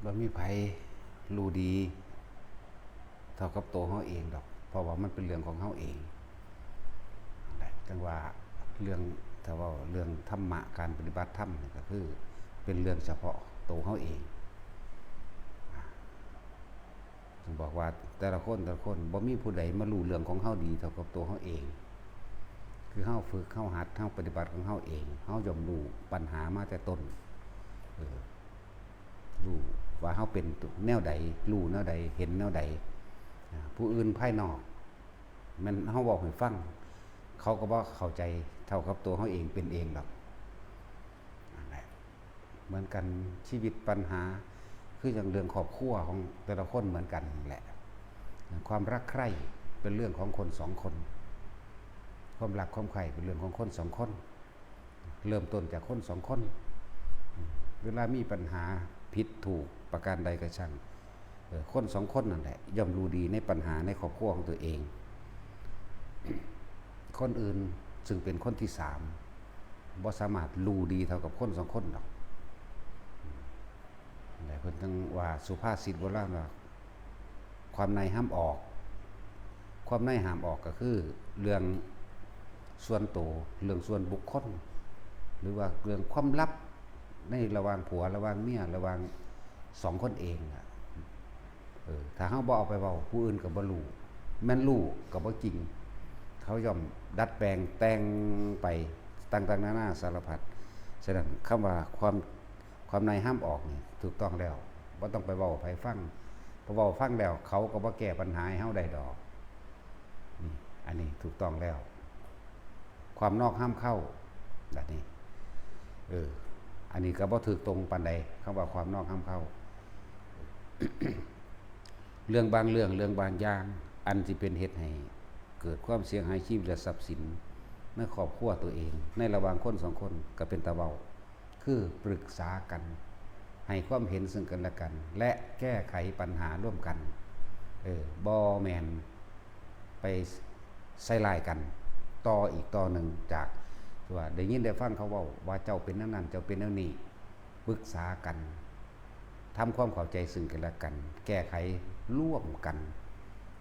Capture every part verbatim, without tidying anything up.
บ่มีไผรู้ดีเท่ากับตัวเฮาเองดอก เพราะว่ามันเป็นเรื่องของเฮาเอง จั่งว่าเรื่อง ถ้าเว้าเรื่องธรรมะ การปฏิบัติธรรมนี่ก็คือเป็นเรื่องเฉพาะตัวเฮาเอง จึงบอกว่าแต่ละคนแต่ละคนบ่มีผู้ใดมารู้เรื่องของเฮาดีเท่ากับตัวเฮาเอง คือเฮาฝึก เฮาหัด เฮาปฏิบัติของเฮาเอง เฮาย่อมรู้ปัญหามาแต่ต้น เออ รู้ว่าเฮาเป็นแนวใด รู้แนวใด เห็นแนวใด อ่า ผู้อื่นภายนอก แม่นเฮาเว้าให้ฟัง เขาก็บ่เข้าใจเท่ากับตัวเฮาเองเป็นเองดอก นั่นแหละ เหมือนกัน ชีวิตปัญหา คืออย่างเรื่องครอบครัวของแต่ละคนเหมือนกันนั่นแหละ ความรักใคร่เป็นเรื่องของคนสองคน ความรักความใคร่เป็นเรื่องของคนสองคน เริ่มต้นจากคนสองคน เวลามีปัญหาผิดถูกประการใดก็ช่าง เอ่อ คนสองคนนั่นแหละ ย่อมรู้ดีในปัญหาในครอบครัวของตัวเอง คนอื่นซึ่งเป็นคนที่สาม บ่สามารถรู้ดีเท่ากับคนสองคนดอก นั่นแหละ เพิ่นจั่งว่าสุภาษิตโบราณว่า ความในห้ามออก ความในห้ามออกก็คือเรื่องส่วนตัว เรื่องส่วนบุคคล หรือว่าเรื่องความลับในระหว่างผัว ระหว่างเมีย ระหว่างสองคนเองน่ะ เออ ถ้าเฮาบ่เอาไปเว้า ผู้อื่นก็บ่รู้ แม่นรู้ก็บ่จริง เขาย่อมดัดแปลงแต่งไปต่างๆนานาสารพัด ฉะนั้นคำว่าความ ความในห้ามออกนี่ถูกต้องแล้ว บ่ต้องไปเว้าให้ไผฟัง เพราะเว้าฟังแล้วเขาก็บ่แก้ปัญหาให้เฮาได้ดอก นี่ อันนี้ถูกต้องแล้ว ความนอกห้ามเข้า แบบนี้ เออ อันนี้ก็บ่ถูกตรงปานใด คำว่าความนอกห้ามเข้า เรื่องบางเรื่อง เรื่องบางอย่าง อันสิเป็นเหตุให้เกิดความเสียหายชีวิตและทรัพย์สิน ในครอบครัวตัวเอง ในระหว่างคนสองคนก็เป็นตาเว้า คือปรึกษากัน ให้ความเห็นซึ่งกันและกัน และแก้ไขปัญหาร่วมกัน เออ บ่แม่นไปใส่ร้ายกัน ต่ออีกต่อหนึ่ง จากที่ว่าได้ยินได้ฟังเขาเว้าว่าเจ้าเป็นแนวนั้น เจ้าเป็นแนวนี้ ปรึกษากัน ทำความเข้าใจซึ่งกันและกัน แก้ไขร่วมกัน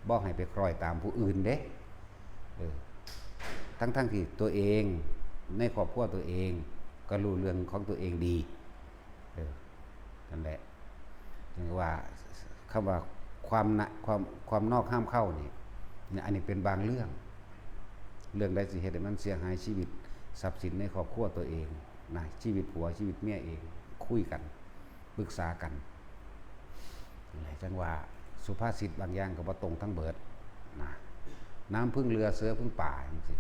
บ่ให้ไปคล้อยตามผู้อื่นเด้ เออ ทั้งๆที่ตัวเอง ในครอบครัวตัวเอง ก็รู้เรื่องของตัวเองดี เออ นั่นแหละ จึงว่าคำว่าความนะ ความ ความนอกห้ามเข้านี่ เนี่ย อันนี้เป็นบางเรื่อง เรื่องใดสิเฮ็ดให้มันเสียหายชีวิต ทรัพย์สินในครอบครัวตัวเองนะ ชีวิตผัว ชีวิตเมียเอง คุยกัน ปรึกษากัน นั่นแหละ จั่งว่าสุภาษิตบางอย่างก็บ่ตรงทั้งเบิดนะ น้ำพึ่งเรือ เสือพึ่งป่า จั่งซี้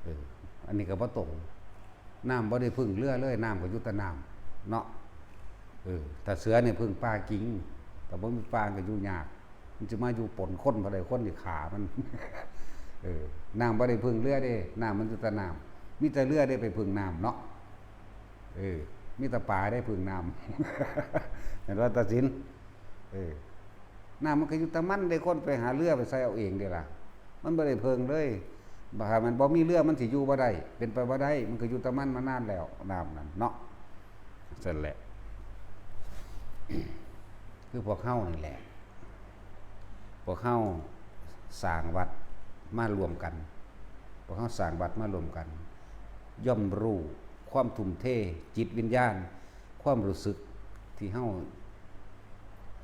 เออ อันนี้ก็บ่ตรง น้ำบ่ได้พึ่งเรือเลย น้ำก็อยู่แต่น้ำเนาะ เออ ถ้าเสือนี่พึ่งป่าจริง ถ้าบ่มีป่าก็อยู่ยาก มันจะมาอยู่ปนคนบ่ได้ คนสิฆ่ามัน เออ น้ำบ่ได้พึ่งเรือเด้ น้ำมันอยู่แต่น้ำ มีแต่เรือเด้ไปพึ่งน้ำเนาะ เออ มีแต่ป่าได้พึ่งน้ำ เห็นว่าตัดสิน เออ น้ำมันก็อยู่แต่มันเด้ คนไปหาเรือไปใส่เอาเองเด้ล่ะ มันบ่ได้พึ่งเลย ถ้ามันบ่มีเรือมันสิอยู่บ่ได้ เป็นไปบ่ได้ มันก็อยู่แต่มันมานานแล้ว น้ำนั่นเนาะ ซั่นแหละ คือพวกเฮานี่แหละ พวกเฮาสร้างวัดมารวมกัน พวกเฮาสร้างวัดมารวมกัน ย่อมรู้ความทุ่มเทจิตวิญญาณ ความรู้สึกที่เฮา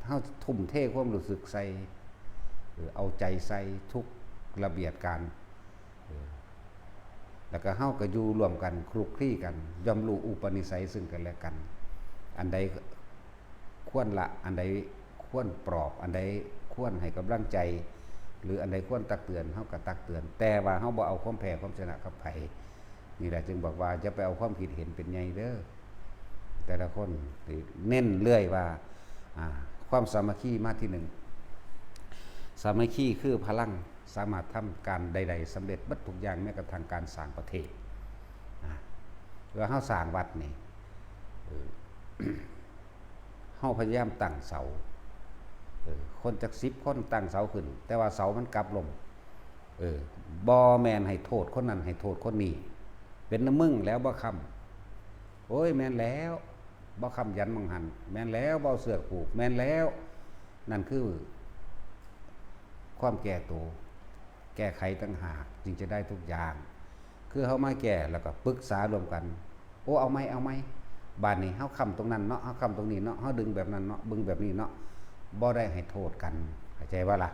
เฮาทุ่มเทความรู้สึกใส่ เออ เอาใจใส่ทุกระเบียบการ เออ แล้วก็เฮาก็อยู่ร่วมกัน คลุกคลีกัน ย่อมรู้อุปนิสัยซึ่งกันและกัน อันใดควรละ อันใดควรปลอบ อันใดควรให้กำลังใจ หรืออันใดควรตักเตือน เฮาก็ตักเตือน แต่ว่าเฮาบ่เอาความแพ้ความชนะกับไผ นี่แหละจึงบอกว่าอย่าไปเอาความคิดเห็นเป็นใหญ่เด้อ แต่ละคนเน้นเรื่อยว่า อ่า ความสามัคคีมาที่หนึ่ง สามัคคีคือพลัง สามารถทำการใดๆสำเร็จเบิดทุกอย่าง แม้กระทั่งการสร้างประเทศ อ่า เวลาเฮาสร้างวัดนี่ เออ เฮาพยายามตั้งเสา เออ คนจักสิบคนตั้งเสาขึ้น แต่ว่าเสามันกลับล้ม เออ บ่แม่นให้โทษคนนั้น ให้โทษคนนี้ เป็นนำมึงแล้วบ่คำ โอ้ย แม่นแล้ว บ่ค้ำยันหม่องหั่น แม่นแล้ว บ่เอาเชือกผูก แม่นแล้ว นั่นคือความแก้ตัว แก้ไขต่างหาก จึงจะได้ทุกอย่าง คือเฮามาแก้แล้วก็ปรึกษาร่วมกัน โอ้ เอาใหม่ เอาใหม่ บาดนี้เฮาค้ำตรงนั้นเนาะ เฮาค้ำตรงนี้เนาะ เฮาดึงแบบนั้นเนาะ ดึงแบบนี้เนาะ บ่ได้ให้โทษกัน เข้าใจบ่ล่ะ?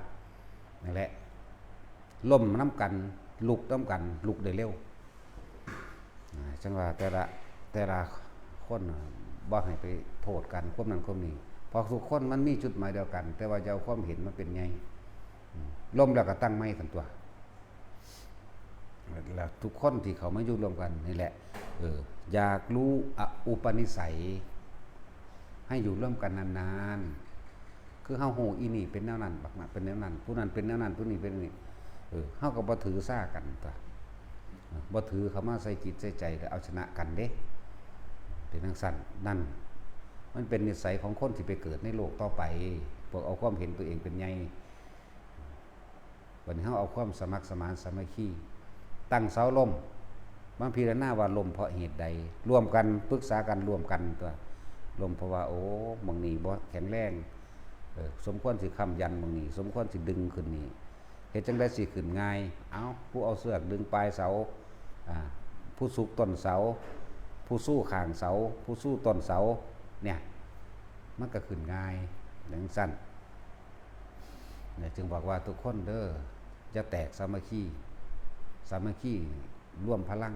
นั่นแหละ ล้มนำกัน ลุกนำกัน ลุกได้เร็ว อ่า จั่งว่าแต่ละ แต่ละคนน่ะ บ่ให้ไปโทษกัน ความนั้นความนี้ เพราะทุกคนมันมีจุดหมายเดียวกัน แต่ว่าจะเอาความเห็นมาเป็นใหญ่ อืม ล้มแล้วก็ตั้งใหม่ซั่นตั๊ว แล้วทุกคนที่เข้ามาอยู่ร่วมกันนี่แหละ เออ อยากรู้ อ- อุปนิสัย ให้อยู่ร่วมกันนานๆ คือเฮาฮู้อีนี่เป็นแนวนั้น บักนั้นเป็นแนวนั้น ผู้นั้นเป็นแนวนั้น ผู้นี้เป็นนี่ เออ เฮาก็บ่ถือสากันตั๊ว เออ บ่ถือเข้ามาใส่จิตใส่ใจแล้วเอาชนะกันเด้ เป็นจั่งซั้น นั่น มันเป็นนิสัยของคนที่ไปเกิดในโลกต่อไป พวกเอาความเห็นตัวเองเป็นใหญ่ บัดนี้เฮาเอาความสมัครสมานสามัคคี ตั้งเสาล้ม มาพิจารณาว่าล้มเพราะเหตุใด ร่วมกัน ปรึกษากันร่วมกันตั๊ว ล้มเพราะว่า โอ้ หม่องนี้บ่แข็งแรง เออ สมควรสิค้ำยันหม่องนี้ สมควรสิดึงขึ้นนี่ เฮ็ดจั่งใดสิขึ้นง่าย เอ้า ผู้เอาเชือกดึงปลายเสา อ่า ผู้สุกต้นเสา ผู้สู้ข้างเสา ผู้สู้ต้นเสา เนี่ย มันก็ขึ้นง่าย จั่งซั้น เนี่ย จึงบอกว่าทุกคนเด้อ อย่าแตกสามัคคี สามัคคีรวมพลัง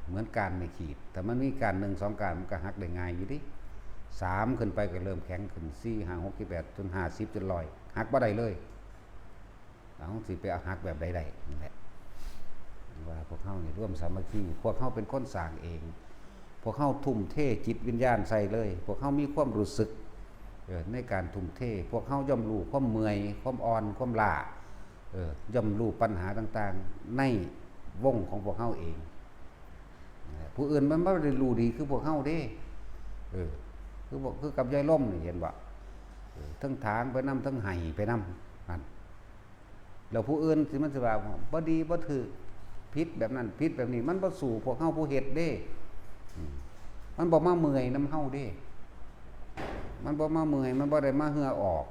เหมือนก้านไม้ขีด ถ้ามันมีก้านหนึ่งสองก้าน มันก็หักได้ง่ายอยู่เด้ สามขึ้นไปก็เริ่มแข็งขึ้น สี่ ห้า หก เจ็ด แปด จน ห้าสิบ จน ร้อย หักบ่ได้เลย เฮาสิไปหักแบบใดได้ นั่นแหละ ว่าพวกเฮานี่รวมสามัคคี พวกเฮาเป็นคนสร้างเอง พวกเฮาทุ่มเทจิตวิญญาณใส่เลย พวกเฮามีความรู้สึก เออ ในการทุ่มเท พวกเฮาย่อมรู้ความเมื่อย ความอ่อน ความล้า เออ ย่อมรู้ปัญหาต่างๆ ในวงของพวกเฮาเอง ผู้อื่นมันบ่ได้รู้ดีคือพวกเฮาเด้ เออ คือพวก คือกับยายลมนี่ เห็นบ่ เออ ทั้งถางไปนำ ทั้งไห้ไปนำ นั่น แล้วผู้อื่นสิมันสิว่าบ่ดี บ่ถืก ผิดแบบนั้น ผิดแบบนี้ มันบ่สู้พวกเฮาผู้เฮ็ดเด้ อืม มันบ่มาเมื่อยนำเฮาเด้ มันบ่มาเมื่อย มันบ่ได้มาเหื่อออก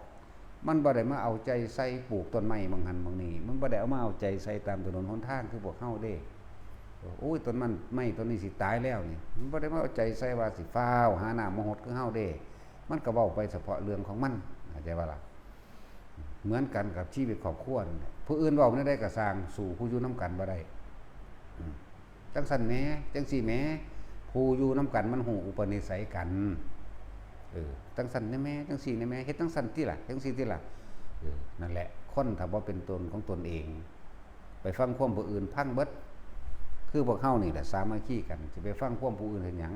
มันบ่ได้มาเอาใจใส่ปลูกต้นไม้หม่องหั่นหม่องนี่ มันบ่ได้เอามาเอาใจใส่ตามถนนหนทางคือพวกเฮาเด้ โอ้ย ต้นมัน ไม้ต้นนี้สิตายแล้วนี่ มันบ่ได้มาเอาใจใส่ว่าสิฟ้าวหาน้ำมาหดคือเฮาเด้ มันก็เว้าไปเฉพาะเรื่องของมัน เข้าใจบ่ล่ะ? เหมือนกันกับชีวิตครอบครัวนั่นแหละ ผู้อื่นเว้าแนวใดก็ซ่าง สู้ผู้อยู่นำกันบ่ได้ อืม จั่งซั้นแหม จั่งซี้แหม ผู้อยู่นำกันมันฮู้อุปนิสัยกัน เออ จั่งซั้นแหน่แหม จั่งซี้แหน่แหม เฮ็ดจั่งซั้นติล่ะ จั่งซี้ติล่ะ เออ นั่นแหละ คนถ้าบ่เป็นตนของตนเอง ไปฟังความผู้อื่นพังเบิด คือพวกเฮานี่แหละสามัคคีกัน สิไปฟังความผู้อื่นเฮ็ดหยัง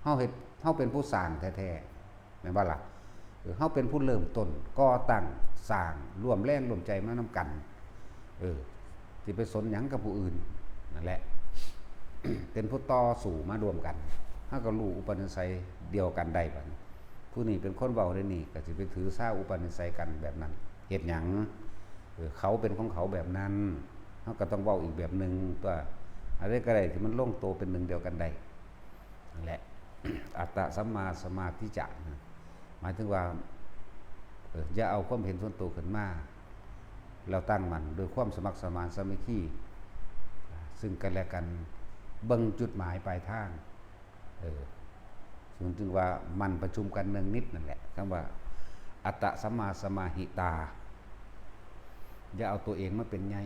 เฮาเฮ็ด เฮาเป็นผู้สร้างแท้ๆ แม่นบ่ล่ะ? เออ เฮาเป็นผู้เริ่มต้น ก่อตั้ง สร้าง ร่วมแรงร่วมใจมานำกัน เออ สิไปสนหยังกับผู้อื่น นั่นแหละ เป็นผู้ต่อสู้มาร่วมกัน เฮาก็รู้อุปนิสัยเดียวกันได้บัดนี้ ผู้นี้เป็นคนเว้าได้นี่ ก็สิไปถือสาอุปนิสัยกันแบบนั้น เฮ็ดหยัง เออ เขาเป็นของเขาแบบนั้น เฮาก็ต้องเว้าอีกแบบหนึ่งตั๊ว อะไรก็ได้ที่มันลงตัวเป็นหนึ่งเดียวกันได้ นั่นแหละ อัตตะสัมมาสมาธิจะ หมายถึงว่า เอ่อ อย่าเอาความเห็นส่วนตัวขึ้นมา แล้วตั้งมั่นด้วยความสมัครสมานสามัคคี ซึ่งกันและกัน เบิ่งจุดหมายปลายทาง เออ ซึ่งจึงว่าหมั่นประชุมกันเนืองนิดนั่นแหละ คำว่า อัตตะสัมมาสมาหิตา อย่าเอาตัวเองมาเป็นใหญ่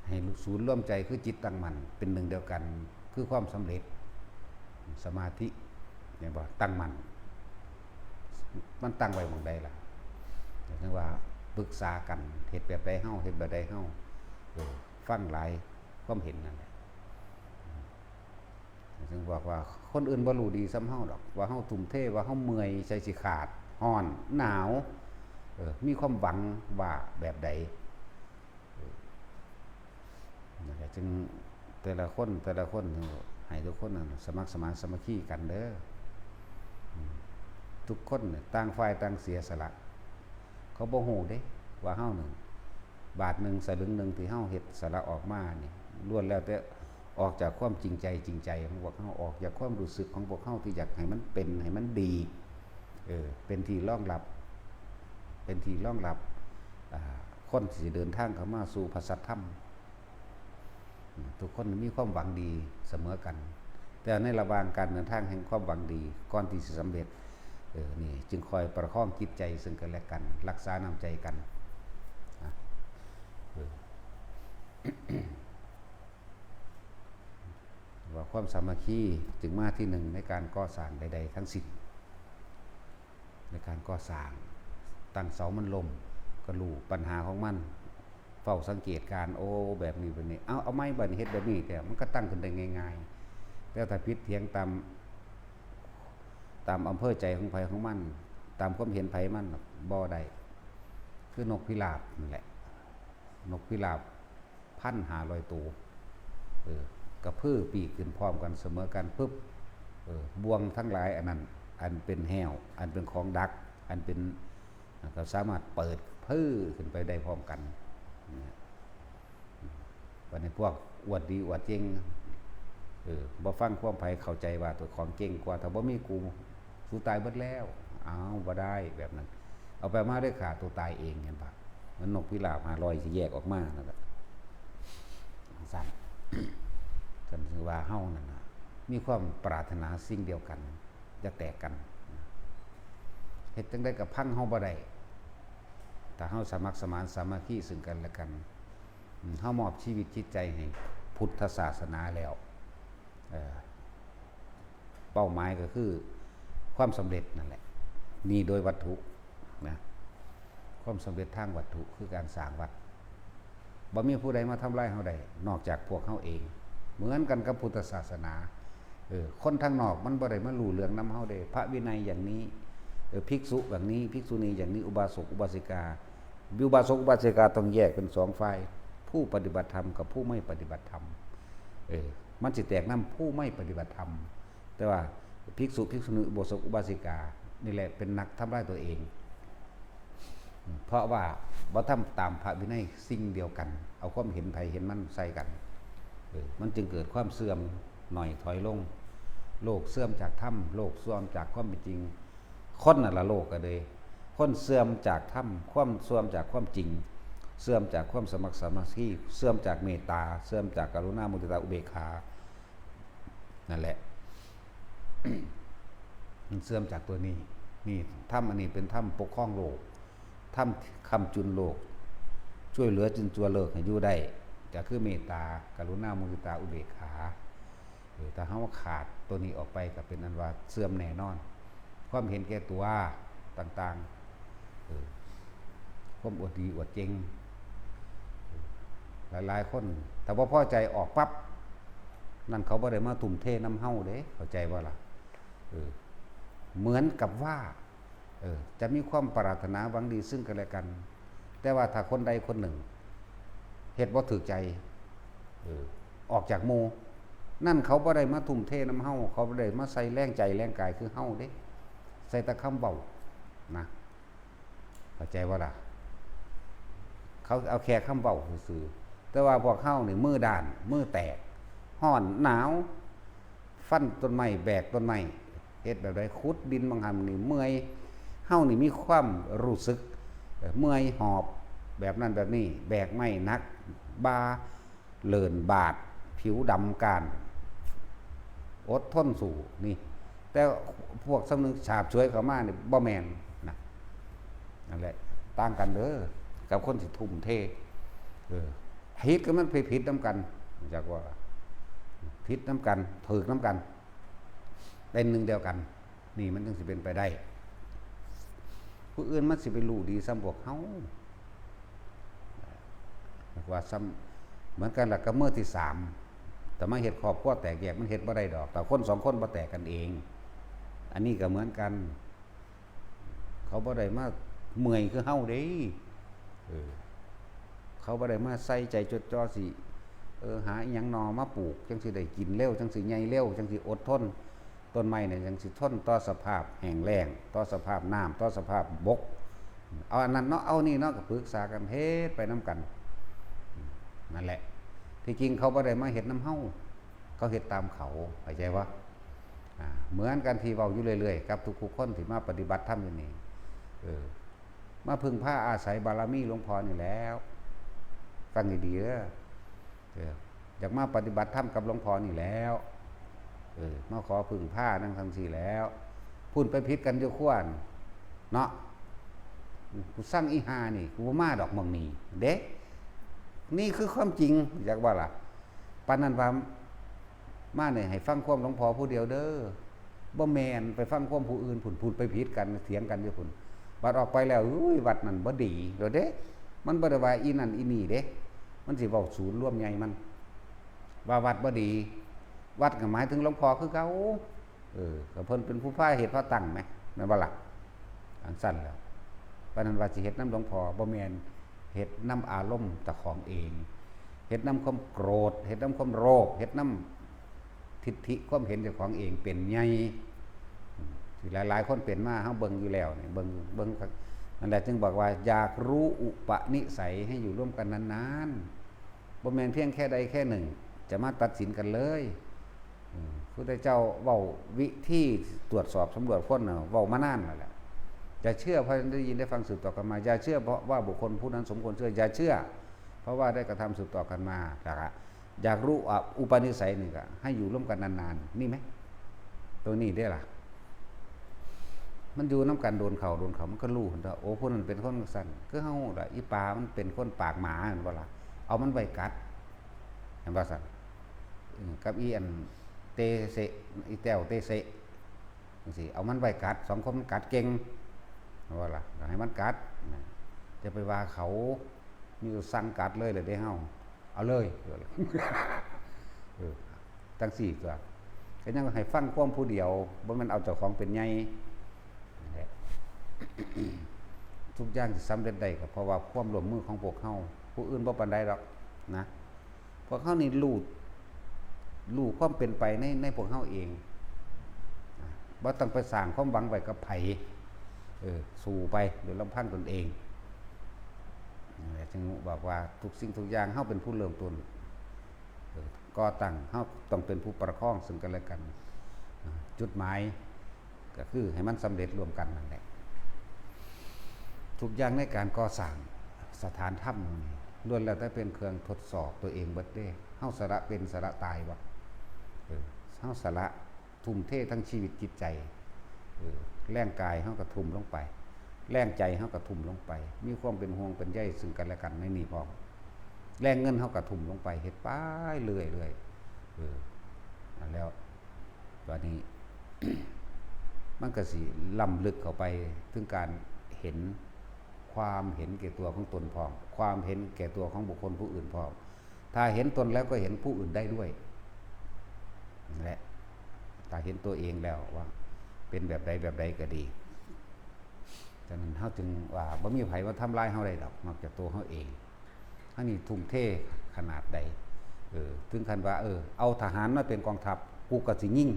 ให้ศูนย์รวมใจคือจิตตั้งมั่นเป็นหนึ่งเดียวกัน คือความสำเร็จ สมาธิ เห็นบ่ ตั้งมั่น มันตั้งไว้หม่องใดล่ะ เรียกว่าปรึกษากัน เฮ็ดแบบใดเฮา เฮ็ดแบบใดเฮา เออ ฟังหลายความเห็นนั่นแหละ ถึงบอกว่าคนอื่นบ่รู้ดีส่ำเฮาดอก ว่าเฮาทุ่มเท ว่าเฮาเมื่อย ใจสิขาด ร้อน หนาว เออ มีความหวังว่าแบบใด เออ นั่นแหละ จึงแต่ละคน แต่ละคน ให้ทุกคนนั่นสมัครสมานสามัคคีกันเด้อ อืม ทุกคนเนี่ยต่างฝ่ายต่างเสียสละ เขาบ่ฮู้เด้ ว่าเฮานี่ บาทหนึ่ง สลึงหนึ่งที่เฮาเฮ็ดสละออกมานี่ ล้วนแล้วแต่ ออกจากความจริงใจ จริงใจของพวกเฮา ออกจากความรู้สึกของพวกเฮาที่อยากให้มันเป็น ให้มันดี เออ เป็นที่รองรับ เป็นที่รองรับ อ่า คนที่สิเดินทางเข้ามาสู่พระสัทธรรม อืม ทุกคนมีความหวังดีเสมอกัน แต่ในระหว่างการเดินทางแห่งความหวังดี ก่อนที่สิสำเร็จ เออ นี่จึงคอยประคองจิตใจซึ่งกันและกัน รักษาน้ำใจกัน อ่ะ เออ ว่าความสามัคคีจึงมาที่หนึ่งในการก่อสร้างใดๆทั้งสิ้น ในการก่อสร้าง ตั้งเสามันล้ม ก็รู้ปัญหาของมัน เฝ้าสังเกตการณ์ โอ้ แบบนี้ แบบนี้ เอา เอาไม้บัดนี้เฮ็ดแบบนี้ แต่มันก็ตั้งขึ้นได้ง่ายๆ แต่ถ้าผิดเถียงตาม ตามอำเภอใจของไผของมัน ตามความเห็นไผมัน บ่ได้ คือนกพิราบนั่นแหละ นกพิราบ พันห้าร้อยตัว เออ กระพือปีกขึ้นพร้อมกันเสมอกันปุ๊บ เออ บ่วงทั้งหลายอันนั้น อันเป็นแห้ว อันเป็นของดัก อันเป็น ก็สามารถเปิดพื้อขึ้นไปได้พร้อมกันนะ บัดนี้พวกอวดดีอวดเจ๋ง เออ บ่ฟังความไผ เข้าใจว่าตัวของเก่งกว่า ถ้าบ่มีกู สู้ตายเบิดแล้ว อ้าว บ่ได้แบบนั้น เอาไปมาได้ฆ่าตัวตายเอง เห็นปะ มันนกพิราบห้าร้อยสิแยกออกมานั่นแหละ สั่น ท่านถือว่าเฮานั่นน่ะ มีความปรารถนาสิ่งเดียวกัน อย่าแตกกัน เฮ็ดจั่งใดก็พังเฮาบ่ได้ ถ้าเฮาสมัครสมานสามัคคีซึ่งกันและกัน อืม เฮามอบชีวิตจิตใจให้พุทธศาสนาแล้ว เอ่อ เป้าหมายก็คือความสำเร็จนั่นแหละ นี่โดยวัตถุนะ ความสำเร็จทางวัตถุคือการสร้างวัด บ่มีผู้ใดมาทำลายเฮาได้ นอกจากพวกเฮาเอง เหมือนกันกับพุทธศาสนา เออ คนทางนอกมันบ่ได้มารู้เรื่องนำเฮาเด้ พระวินัยอย่างนี้ เออ ภิกษุอย่างนี้ ภิกษุณีอย่างนี้ อุบาสกอุบาสิกา อุบาสกอุบาสิกาต้องแยกเป็นสองฝ่าย ผู้ปฏิบัติธรรมกับผู้ไม่ปฏิบัติธรรม เออ มันสิแตกนำผู้ไม่ปฏิบัติธรรม แต่ว่าภิกษุภิกษุณีอุบาสกอุบาสิกา นี่แหละเป็นนักทำลายตัวเอง เพราะว่าบ่ทำตามพระวินัยสิ่งเดียวกัน เอาความเห็นไผเห็นมันใส่กัน เออ มันจึงเกิดความเสื่อมหน่อยถอยลง โลกเสื่อมจากธรรม โลกเสื่อมจากความเป็นจริง คนนั่นละโลกก็เลย คนเสื่อมจากธรรม ความเสื่อมจากความจริง เสื่อมจากความสมัครสามัคคี เสื่อมจากเมตตา เสื่อมจากกรุณา มุทิตา อุเบกขา นั่นแหละ มันเสื่อมจากตัวนี้ นี่ธรรมอันนี้เป็นธรรมปกครองโลก ธรรมค้ำจุนโลก ช่วยเหลือจุนเจือโลกให้อยู่ได้ ก็คือเมตตา กรุณา มุทิตา อุเบกขา เออ ถ้าเฮาขาดตัวนี้ออกไปก็เป็นอันว่าเสื่อมแน่นอน ความเห็นแก่ตัวต่างๆ เออ ความอวดดีอวดเจ๋ง หลายๆคน ถ้าบ่พอใจออกปั๊บ นั่นเขาบ่ได้มาทุ่มเทนำเฮาเด้ เข้าใจบ่ล่ะ เออ เหมือนกับว่า เออ จะมีความปรารถนาหวังดีซึ่งกันและกัน แต่ว่าถ้าคนใดคนหนึ่ง เฮ็ดบ่ถูกใจ เออ ออกจากหมู่ นั่นเขาบ่ได้มาทุ่มเทนำเฮา เขาบ่ได้มาใส่แรงใจแรงกายคือเฮาเด้ ใส่แต่คำเว้า นะ เข้าใจบ่ล่ะ เขาเอาแค่คำเว้าซื่อๆ แต่ว่าพวกเฮานี่มือด้าน มือแตก ฮ้อน หนาว ฟันต้นไม้ แบกต้นไม้ เฮ็ดแบบใด ขุดดินบางหันนี่เมื่อย เฮานี่มีความรู้สึก เอ่อ เมื่อยหอบ แบบนั้นแบบนี้ แบกไม้หนัก บ่าเลิ่นบาด ผิวดำก้าน อดทนสู้ นี่ แต่พวกสำนึกฉาบฉวยเข้ามานี่บ่แม่นนะ นั่นแหละ ต่างกันเด้อ กับคนสิทุ่มเท เออ ผิดก็มันผิดนำกัน จักว่า ผิดนำกัน ถูกนำกัน เป็นหนึ่งเดียวกัน นี่มันจึงสิเป็นไปได้ ผู้อื่นมันสิไปรู้ดีส่ำพวกเฮา ว่าส่ำ เหมือนกันล่ะกับมือที่สาม แต่มาเฮ็ดครอบครัวแตกแยก มันเฮ็ดบ่ได้ดอก แต่คนสองคนบ่แตกกันเอง อันนี้ก็เหมือนกัน เขาบ่ได้มาเมื่อยคือเฮาเด้ เออ เขาบ่ได้มาใส่ใจจดจ่อสิ เออ หาอิหยังหน่อมาปลูก จั่งสิได้กินเร็ว จั่งสิใหญ่เร็ว จั่งสิอดทน ต้นไม้เนี่ยจั่งสิทนต่อสภาพแห้งแล้ง ต่อสภาพน้ำ ต่อสภาพบก เอาอันนั้นเนาะ เอานี่เนาะ ก็ปรึกษากันเฮ็ดไปนำกัน นั่นแหละ ที่จริงเขาบ่ได้มาเฮ็ดนำเฮา เขาเฮ็ดตามเขา เข้าใจบ่? อ่า เหมือนกันที่เว้าอยู่เรื่อยๆ กับทุกๆ คนที่มาปฏิบัติธรรมอยู่นี่ เออ มาพึ่งพาอาศัยบารมีหลวงพ่อนี่แล้ว ฟังดีๆ เด้อ เออ อยากมาปฏิบัติธรรมกับหลวงพ่อนี่แล้ว เออ มาขอพึ่งพานั่งทั้งสี่แล้ว พุ่นไปผิดกันอยู่ขั้วนั่น เนาะ กูสั่งอีห่านี่ กูบ่มาดอกหม่องนี้ เด้ นี่คือความจริง อยากว่าล่ะ ปานนั้นว่า มาเนี่ยให้ฟังความหลวงพ่อผู้เดียวเด้อ บ่แม่นไปฟังความผู้อื่น พุ่น พุ่นไปผิดกัน เถียงกันอยู่พุ่น บัดออกไปแล้ว อุ้ย วัดนั่นบ่ดี เดี๋ยวเด้ มันบ่ได้ว่าอีนั่นอีนี่เด้ มันสิเว้าศูนย์รวมใหญ่มัน ว่าวัดบ่ดี วัดก็หมายถึงหลวงพ่อคือเก่า เออ ก็เพิ่นเป็นผู้พาเหตุพาตั้งแหม แม่นบ่ล่ะ? จั่งซั้นแหล้ว ปานนั้นว่าสิเฮ็ดนำหลวงพ่อ บ่แม่น เฮ็ดนำอารมณ์เจ้าของเอง เฮ็ดนำความโกรธ เฮ็ดนำความโลภ เฮ็ดนำทิฏฐิความเห็นเจ้าของเองเป็นใหญ่ ที่หลายๆ คนเป็นมา เฮาเบิ่งอยู่แล้วนี่ เบิ่ง เบิ่ง นั่นแหละจึงบอกว่าอยากรู้อุปนิสัยให้อยู่ร่วมกันนานๆ บ่แม่นเพียงแค่ใดแค่หนึ่ง จะมาตัดสินกันเลย อืม พุทธเจ้าเว้าวิธีตรวจสอบสำรวจคนน่ะ เว้ามานานแล้วแหละ อย่าเชื่อเพราะได้ยินได้ฟังสืบต่อกันมา อย่าเชื่อเพราะว่าบุคคลผู้นั้นสมควรเชื่อ อย่าเชื่อ เพราะว่าได้กระทำสืบต่อกันมา แล้วก็อยากรู้ อ่ะ อุปนิสัยนี่ก็ให้อยู่ร่วมกันนานๆ นี่ไหม? ตัวนี้ได้ล่ะ มันอยู่นำกันโดนเข้า โดนเข้า มันก็รู้หั่นตั๊ว โอ้ ผู้นั้นเป็นคนจั่งซั้น คือเฮาล่ะ อีปลามันเป็นคนปากหมา แม่นบ่ล่ะ? เอามันไว้กัด แม่นบ่ซั้น? อืม กับอีอันเตเสะ อีแต้วเตเสะ จั่งซี้ เอามันไว้กัด สองคนมันกัดเก่ง แม่นบ่ล่ะ? ก็ให้มันกัดนะ อย่าไปว่าเขา มีแต่สั่งกัดเลยล่ะเด้เฮา เอาเลย เออ จั่งซี้ตั๊ว ก็ยังให้ฟังความผู้เดียว บ่แม่นเอาเจ้าของเป็นใหญ่ นั่นแหละ ทุกอย่างที่สำเร็จได้ก็เพราะว่าความร่วมมือของพวกเฮา ผู้อื่นบ่ปานใดดอกนะ พวกเฮานี่รู้ รู้ความเป็นไปใน ในพวกเฮาเอง บ่ต้องไปสร้างความหวังไว้กับไผ เออ สู้ไปโดยลำพังตนเอง นั่นแหละ จึงบอกว่าทุกสิ่งทุกอย่างเฮาเป็นผู้เริ่มต้น เออ ก่อตั้ง เฮาต้องเป็นผู้ประคองซึ่งกันและกัน อ่า จุดหมายก็คือให้มันสำเร็จร่วมกันนั่นแหละ ทุกอย่างในการก่อสร้างสถานธรรมนี่ล้วนแล้วแต่เป็นเครื่องทดสอบตัวเองเบิดเด้ เฮาสละเป็นสละตายบ่ เออ เฮาสละ ทุ่มเททั้งชีวิตจิตใจ เออ แรงกายเฮาก็ทุ่มลงไป แรงใจเฮาก็ทุ่มลงไป มีความเป็นห่วงเป็นใยซึ่งกันและกันในนี่พร้อม แรงเงินเฮาก็ทุ่มลงไป เฮ็ดไปเรื่อยๆ เออ นั่นแล้ว บัดนี้ มันก็สิล้ำลึกเข้าไปถึงการเห็น ความเห็นแก่ตัวของตนพร้อม ความเห็นแก่ตัวของบุคคลผู้อื่นพร้อม ถ้าเห็นตนแล้วก็เห็นผู้อื่นได้ด้วย นั่นแหละ ถ้าเห็นตัวเองแล้วว่าเป็นแบบใดแบบใดก็ดี ฉะนั้นเฮาจึงว่าบ่มีไผมาทำลายเฮาได้ดอก นอกจากตัวเฮาเอง เฮานี่ทุ่มเทขนาดใด เออ ถึงขั้นว่า เออ เอาทหารมาเป็นกองทัพ กูก็สิยิง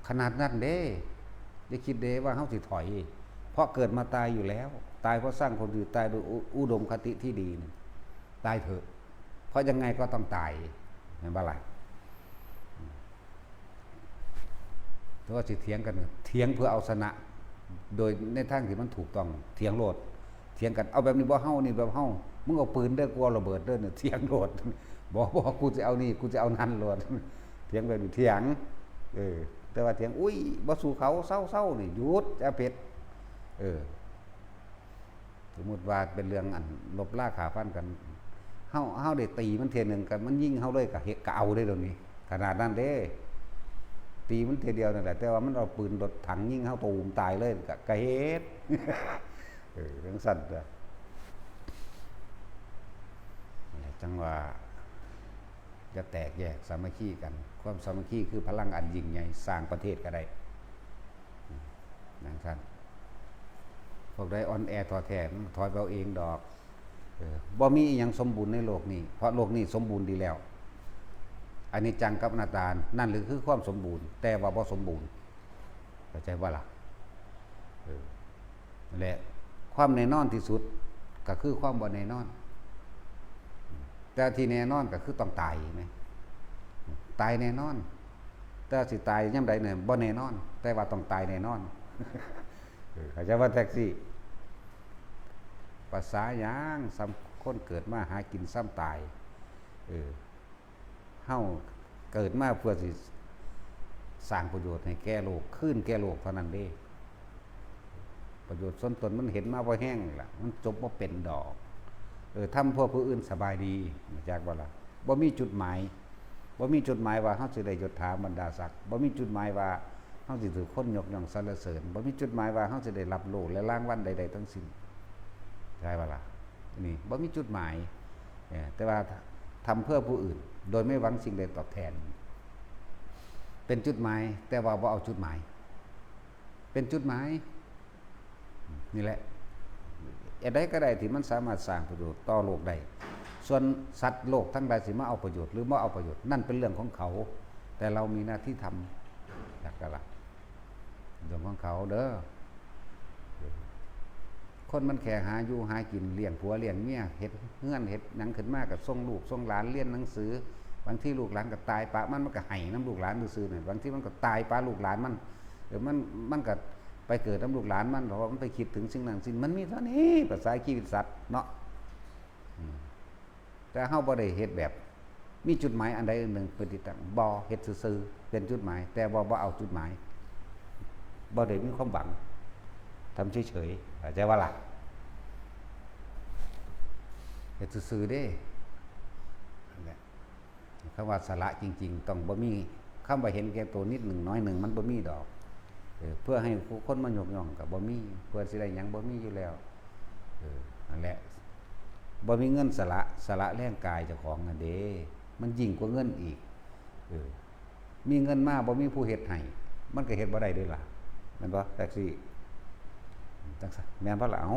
ขนาดนั้นเด้ อย่าคิดเด้ว่าเฮาสิถอย เพราะเกิดมาตายอยู่แล้ว ตายเพราะสร้างความดี ตายโดยอุ อุดมคติที่ดีนี่ ตายเถอะ เพราะยังไงก็ต้องตาย แม่นบ่ล่ะ? แต่ว่าสิเถียงกัน เถียงเพื่อเอาชนะ โดยในทางที่มันถูกต้อง เถียงโลด เถียงกัน เอาแบบนี้บ่ เฮานี่แบบเฮา มึงเอาปืนเด้อ กูเอาระเบิดเด้อเนี่ย เถียงโลด บ่ บ่ กูจะเอานี่ กูจะเอานั่นโลด เถียงแบบนี้ เถียง เออ แต่ว่าเถียง อุ้ย บ่สู้เขา เซา เซา นี่ หยุด อย่าเฮ็ด เออ สมมุติว่าเป็นเรื่องอันลบราฆ่าฟันกัน เฮา เฮาได้ตีมันเทื่อหนึ่ง ก็มันยิงเฮาเลย ก็เฮ็ด ก็เอาเด้ เดี๋ยวนี้ ขนาดนั้นเด้ ตีมันเทื่อเดียวนั่นแหละ แต่ว่ามันเอาปืนรถถังยิงเฮาตูมตายเลย ก็ ก็เฮ็ด เออ จั่งซั้นตั๊ว นั่นแหละ จั่งว่า อย่าแตกแยก สามัคคีกัน ความสามัคคีคือพลังอันยิ่งใหญ่ สร้างประเทศก็ได้ จั่งซั้น พวกใดอ่อนแอท้อแท้ มันถอยไปเอาเองดอก เออ บ่มีอิหยังสมบูรณ์ในโลกนี้ เพราะโลกนี้สมบูรณ์ดีแล้ว อนิจจังกับอนัตตา นั่นหรือคือความสมบูรณ์ แต่ว่าบ่สมบูรณ์ เข้าใจบ่ล่ะ? เออ นั่นแหละ ความแน่นอนที่สุดก็คือความบ่แน่นอน แต่ที่แน่นอนก็คือต้องตาย เห็นไหม? ตายแน่นอน แต่สิตายยามใดเนี่ยบ่แน่นอน แต่ว่าต้องตายแน่นอน เออ เข้าใจว่าแท็กซี่ ภาษาหยังซ้ำคนเกิดมาหากินซ้ำตาย เออ เฮาเกิดมาเพื่อสิสร้างประโยชน์ให้แก่โลก คืนแก่โลกเท่านั้นเด้ ประโยชน์ส่วนตนมันเห็นมาบ่แฮงล่ะ มันจบบ่เป็นดอก เออ ทำเพื่อผู้อื่นสบายดี รู้จักบ่ล่ะ บ่มีจุดหมาย บ่มีจุดหมายว่าเฮาสิได้ยศถาบรรดาศักดิ์ บ่มีจุดหมายว่าเฮาสิถูกคนยกย่องสรรเสริญ บ่มีจุดหมายว่าเฮาสิได้รับโล่และรางวัลใดๆทั้งสิ้น ใช่บ่ล่ะ นี่บ่มีจุดหมาย เออ แต่ว่าทำเพื่อผู้อื่น โดยไม่หวังสิ่งใดตอบแทน เป็นจุดหมาย แต่ว่าบ่เอาจุดหมาย เป็นจุดหมาย นี่แหละ อันใดก็ได้ที่มันสามารถสร้างประโยชน์ต่อโลกได้ ส่วนสัตว์โลกทั้งหลายสิมาเอาประโยชน์หรือบ่เอาประโยชน์ นั่นเป็นเรื่องของเขา แต่เรามีหน้าที่ทำ จักกะละ เรื่องของเขาเด้อ คนมันแค่หาอยู่หากิน เลี้ยงผัวเลี้ยงเมีย เฮ็ดเฮือนเฮ็ดหยังขึ้นมาก็ส่งลูกส่งหลานเรียนหนังสือ บางทีลูกหลานก็ตายปะมัน มันก็ไห้นำลูกหลานซื่อๆนั่น บางทีมันก็ตายปะลูกหลานมัน เออ มัน มันก็ไปเกิดนำลูกหลานมัน เพราะว่ามันไปคิดถึงสิ่งนั้นสิ่ง มันมีเท่านี้ ภาษาชีวิตสัตว์เนาะ อืม แต่เฮาบ่ได้เฮ็ดแบบ มีจุดหมายอันใดอันหนึ่งเป็นที่ตั้ง บ่ เฮ็ดซื่อๆ เป็นจุดหมาย แต่ว่าบ่เอาจุดหมาย บ่ได้มีความหวัง ทำเฉยๆ เข้าใจบ่ล่ะ เฮ็ดซื่อๆเด้ นั่นแหละ คำว่าสละจริงๆ ต้องบ่มี คำว่าเห็นแก่ตัวนิดหนึ่งน้อยหนึ่ง มันบ่มีดอก เออ เพื่อให้คนมายกย่องก็บ่มี เพื่อสิได้หยังบ่มีอยู่แล้ว เออ นั่นแหละ บ่มีเงินสละ สละแรงกายเจ้าของนั่นเด้ มันยิ่งกว่าเงินอีก เออ มีเงินมาบ่มีผู้เฮ็ดให้ มันก็เฮ็ดบ่ได้เด้ล่ะ แม่นบ่ แท็กซี่ จังซั่น แม่นบ่ล่ะ เอ้า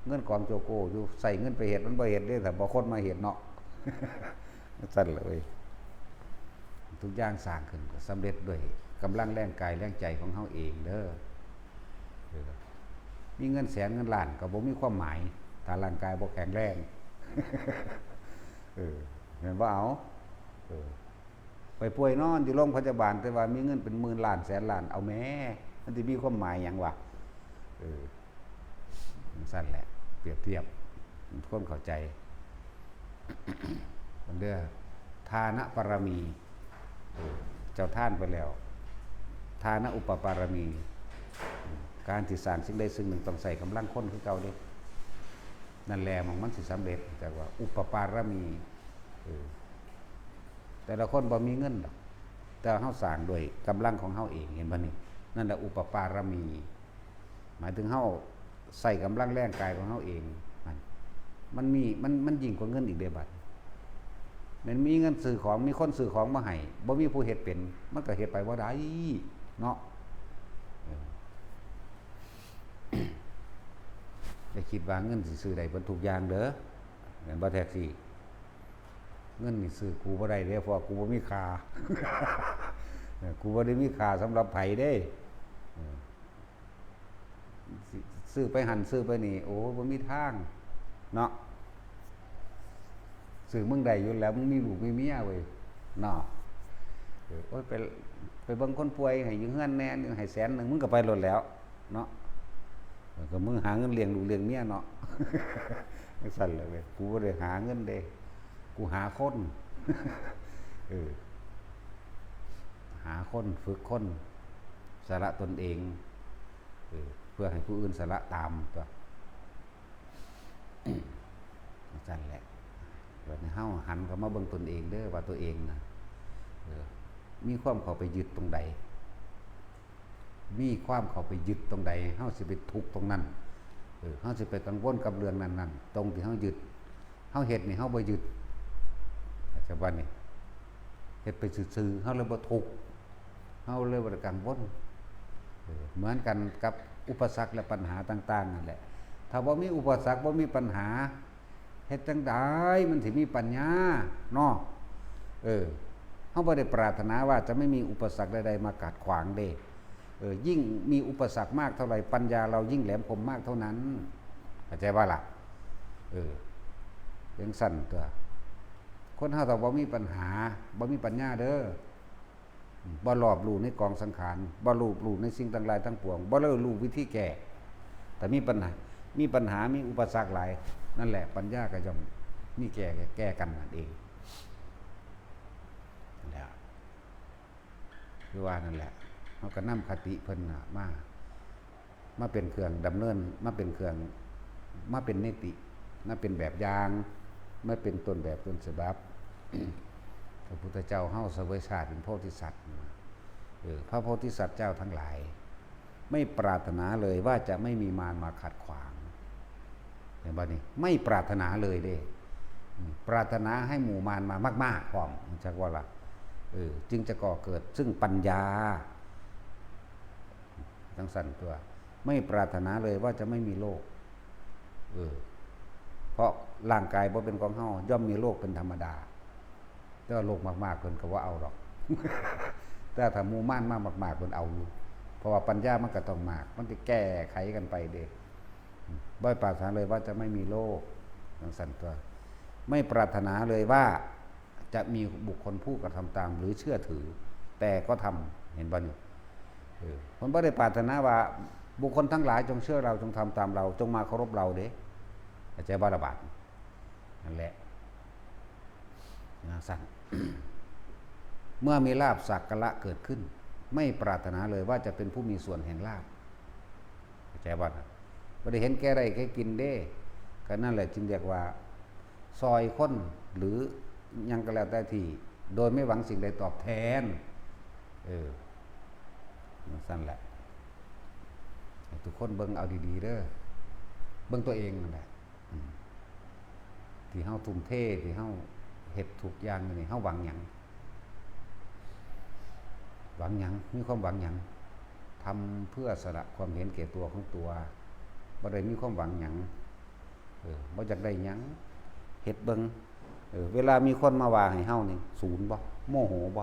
เงินกองโจโกอยู่ ใช้เงินไปเฮ็ด มันบ่เฮ็ดเด้ ถ้าบ่คนมาเฮ็ดเนาะ จังซั่นล่ะเว้ย ทุกอย่างสร้างขึ้นก็สำเร็จด้วยกำลังแรงกายแรงใจของเฮาเองเด้อ เออ มีเงินแสนเงินล้านก็บ่มีความหมาย ถ้าร่างกายบ่แข็งแรง เออ แม่นบ่ เอา เออ ไปป่วยนอนอยู่โรงพยาบาล แต่ว่ามีเงินเป็นหมื่นล้านแสนล้าน เอาแหม มันสิมีความหมายหยังวะ เออ จังซั่นแหละ เปรียบเทียบ คนเข้าใจ เบิ่งเด้อ ทานปารมี เออ เจ้าทานไปแล้ว ทานอุปปารมี การที่สร้างสิ่งใดสิ่งหนึ่งต้องใช้กำลังคนคือเก่าเด้ นั่นแหละหม่องมันสิสำเร็จ แต่ว่าอุปปารมี เออ แต่ละคนบ่มีเงินดอก แต่เฮาสร้างด้วยกำลังของเฮาเอง เห็นบ่นี่ นั่นแหละอุปปารมี หมายถึงเฮาใช้กำลังแรงกายของเฮาเอง มัน มันมี มัน มันยิ่งกว่าเงินอีกเด้บัด แม่นมีเงินซื้อของ มีคนซื้อของมาให้ บ่มีผู้เฮ็ดเป็น มันก็เฮ็ดไปบ่ได้เนาะ เออ อย่าคิดว่าเงินสิซื้อได้เบิดทุกอย่างเด้อ แม่นบ่แท็กซี่ เงินนี่ซื้อกูบ่ได้เด้ เพราะว่ากูบ่มีค่า เออ กูบ่ได้มีค่าสำหรับไผเด้ เออ สิซื้อไปหั่นซื้อไปนี่ โอ้ บ่มีทางเนาะ ซื้อมึงได้อยู่แล้ว มึงมีลูกมีเมียเว้ยเนาะ เออ โอ้ย ไป ไปเบิ่งคนป่วยให้อยู่เฮือนแหน่ ให้แสนหนึ่ง มึงก็ไปโลดแล้วเนาะ เออ ก็มึงหาเงินเลี้ยงลูกเลี้ยงเมียเนาะ จังซั่นแหละเว้ย กูบ่ได้หาเงินเด้ กูหาคน เออ หาคน ฝึกคน สละตนเอง เออ เพื่อให้ผู้อื่นสละตามตั๊ว จังซั่นแหละ บัดนี้เฮาหันเข้ามาเบิ่งตนเองเด้อ ว่าตัวเองน่ะ เออ มีความเข้าไปยึดตรงใด มีความเข้าไปยึดตรงใด เฮาสิไปทุกข์ตรงนั้น เออ เฮาสิไปกังวลกับเรื่องนั้นๆ ตรงที่เฮายึด เฮาเฮ็ดนี่เฮาบ่ยึด ปัจจุบันนี่ เฮ็ดไปซื่อๆ เฮาเลยบ่ทุกข์ เฮาเลยบ่ได้กังวล เออ เหมือนกันกับอุปสรรคและปัญหาต่างๆ นั่นแหละ ถ้าบ่มีอุปสรรค บ่มีปัญหา เฮ็ดจั่งใดมันสิมีปัญญาเนาะ เออ เฮาบ่ได้ปรารถนาว่าจะไม่มีอุปสรรคใดๆ มาขัดขวางเด้ เออ ยิ่งมีอุปสรรคมากเท่าไหร่ ปัญญาเรายิ่งแหลมคมมากเท่านั้น เข้าใจบ่ล่ะ เออ จั่งซั่นตั๊ว คนเฮาถ้าบ่มีปัญหา บ่มีปัญญาเด้อ บ่รอบรู้ในกองสังขาร บ่รอบรู้ในสิ่งทั้งหลายทั้งปวง บ่รอบรู้วิธีแก้ แต่มีปัญหา มีปัญหา มีอุปสรรคหลาย นั่นแหละ ปัญญาก็ย่อมมีแก้ แก้กันนั่นเอง นั่นแหละ คือว่านั่นแหละ เฮาก็นำคติเพิ่นน่ะมา มาเป็นเครื่องดำเนิน มาเป็นเครื่อง มาเป็นนิติ มาเป็นแบบอย่าง มาเป็นต้นแบบต้นฉบับ พระพุทธเจ้าเฮาเสวยชาติเป็นโพธิสัตว์นะ เออ พระโพธิสัตว์เจ้าทั้งหลาย ไม่ปรารถนาเลยว่าจะไม่มีมารมาขัดขวาง เห็นบ่นี่ ไม่ปรารถนาเลยเด้ อืม ปรารถนาให้หมู่มารมามากๆ พร้อม จักว่าล่ะ เออ จึงจะก่อเกิดซึ่งปัญญา จั่งซั่นตัว ไม่ปรารถนาเลยว่าจะไม่มีโรค เออ เพราะร่างกายบ่เป็นของเฮา ย่อมมีโรคเป็นธรรมดา แต่ว่าโรคมากๆ เพิ่นก็บ่เอาดอก แต่ถ้าหมู่มารมามากๆ เพิ่นเอาอยู่ เพราะว่าปัญญามันก็ต้องมาก มันสิแก้ไขกันไปเด้ บ่ปรารถนาเลยว่าจะไม่มีโรค จั่งซั่นตัว ไม่ปรารถนาเลยว่าจะมีบุคคลผู้กระทำตามหรือเชื่อถือ แต่ก็ทำ เห็นบ่นี่ เออ เพิ่นบ่ได้ปรารถนาว่าบุคคลทั้งหลายจงเชื่อเรา จงทำตามเรา จงมาเคารพเราเด้ เข้าใจบ่ล่ะบาด นั่นแหละ จั่งซั่น เมื่อมีลาภสักการะเกิดขึ้น ไม่ปรารถนาเลยว่าจะเป็นผู้มีส่วนแห่งลาภ เข้าใจบ่นะ บ่ได้เห็นแก่ได้แก่กินเด้ ก็นั่นแหละจึงเรียกว่า ซอยคน หรือหยังก็แล้วแต่ที่ โดยไม่หวังสิ่งใดตอบแทน เออ จั่งซั่นแหละ ให้ทุกคนเบิ่งเอาดีๆ เด้อ เบิ่งตัวเองนั่นแหละ อืม ที่เฮาทุ่มเท ที่เฮาเฮ็ดทุกอย่างอยู่นี่ เฮาหวังหยัง หวังหยัง มีความหวังหยัง ทำเพื่อสละความเห็นแก่ตัวของตัว บ่ได้มีความหวังหยัง เออ บ่อยากได้หยัง เฮ็ดเบิ่ง เออ เวลามีคนมาว่าให้เฮานี่ สูนบ่ โมโหบ่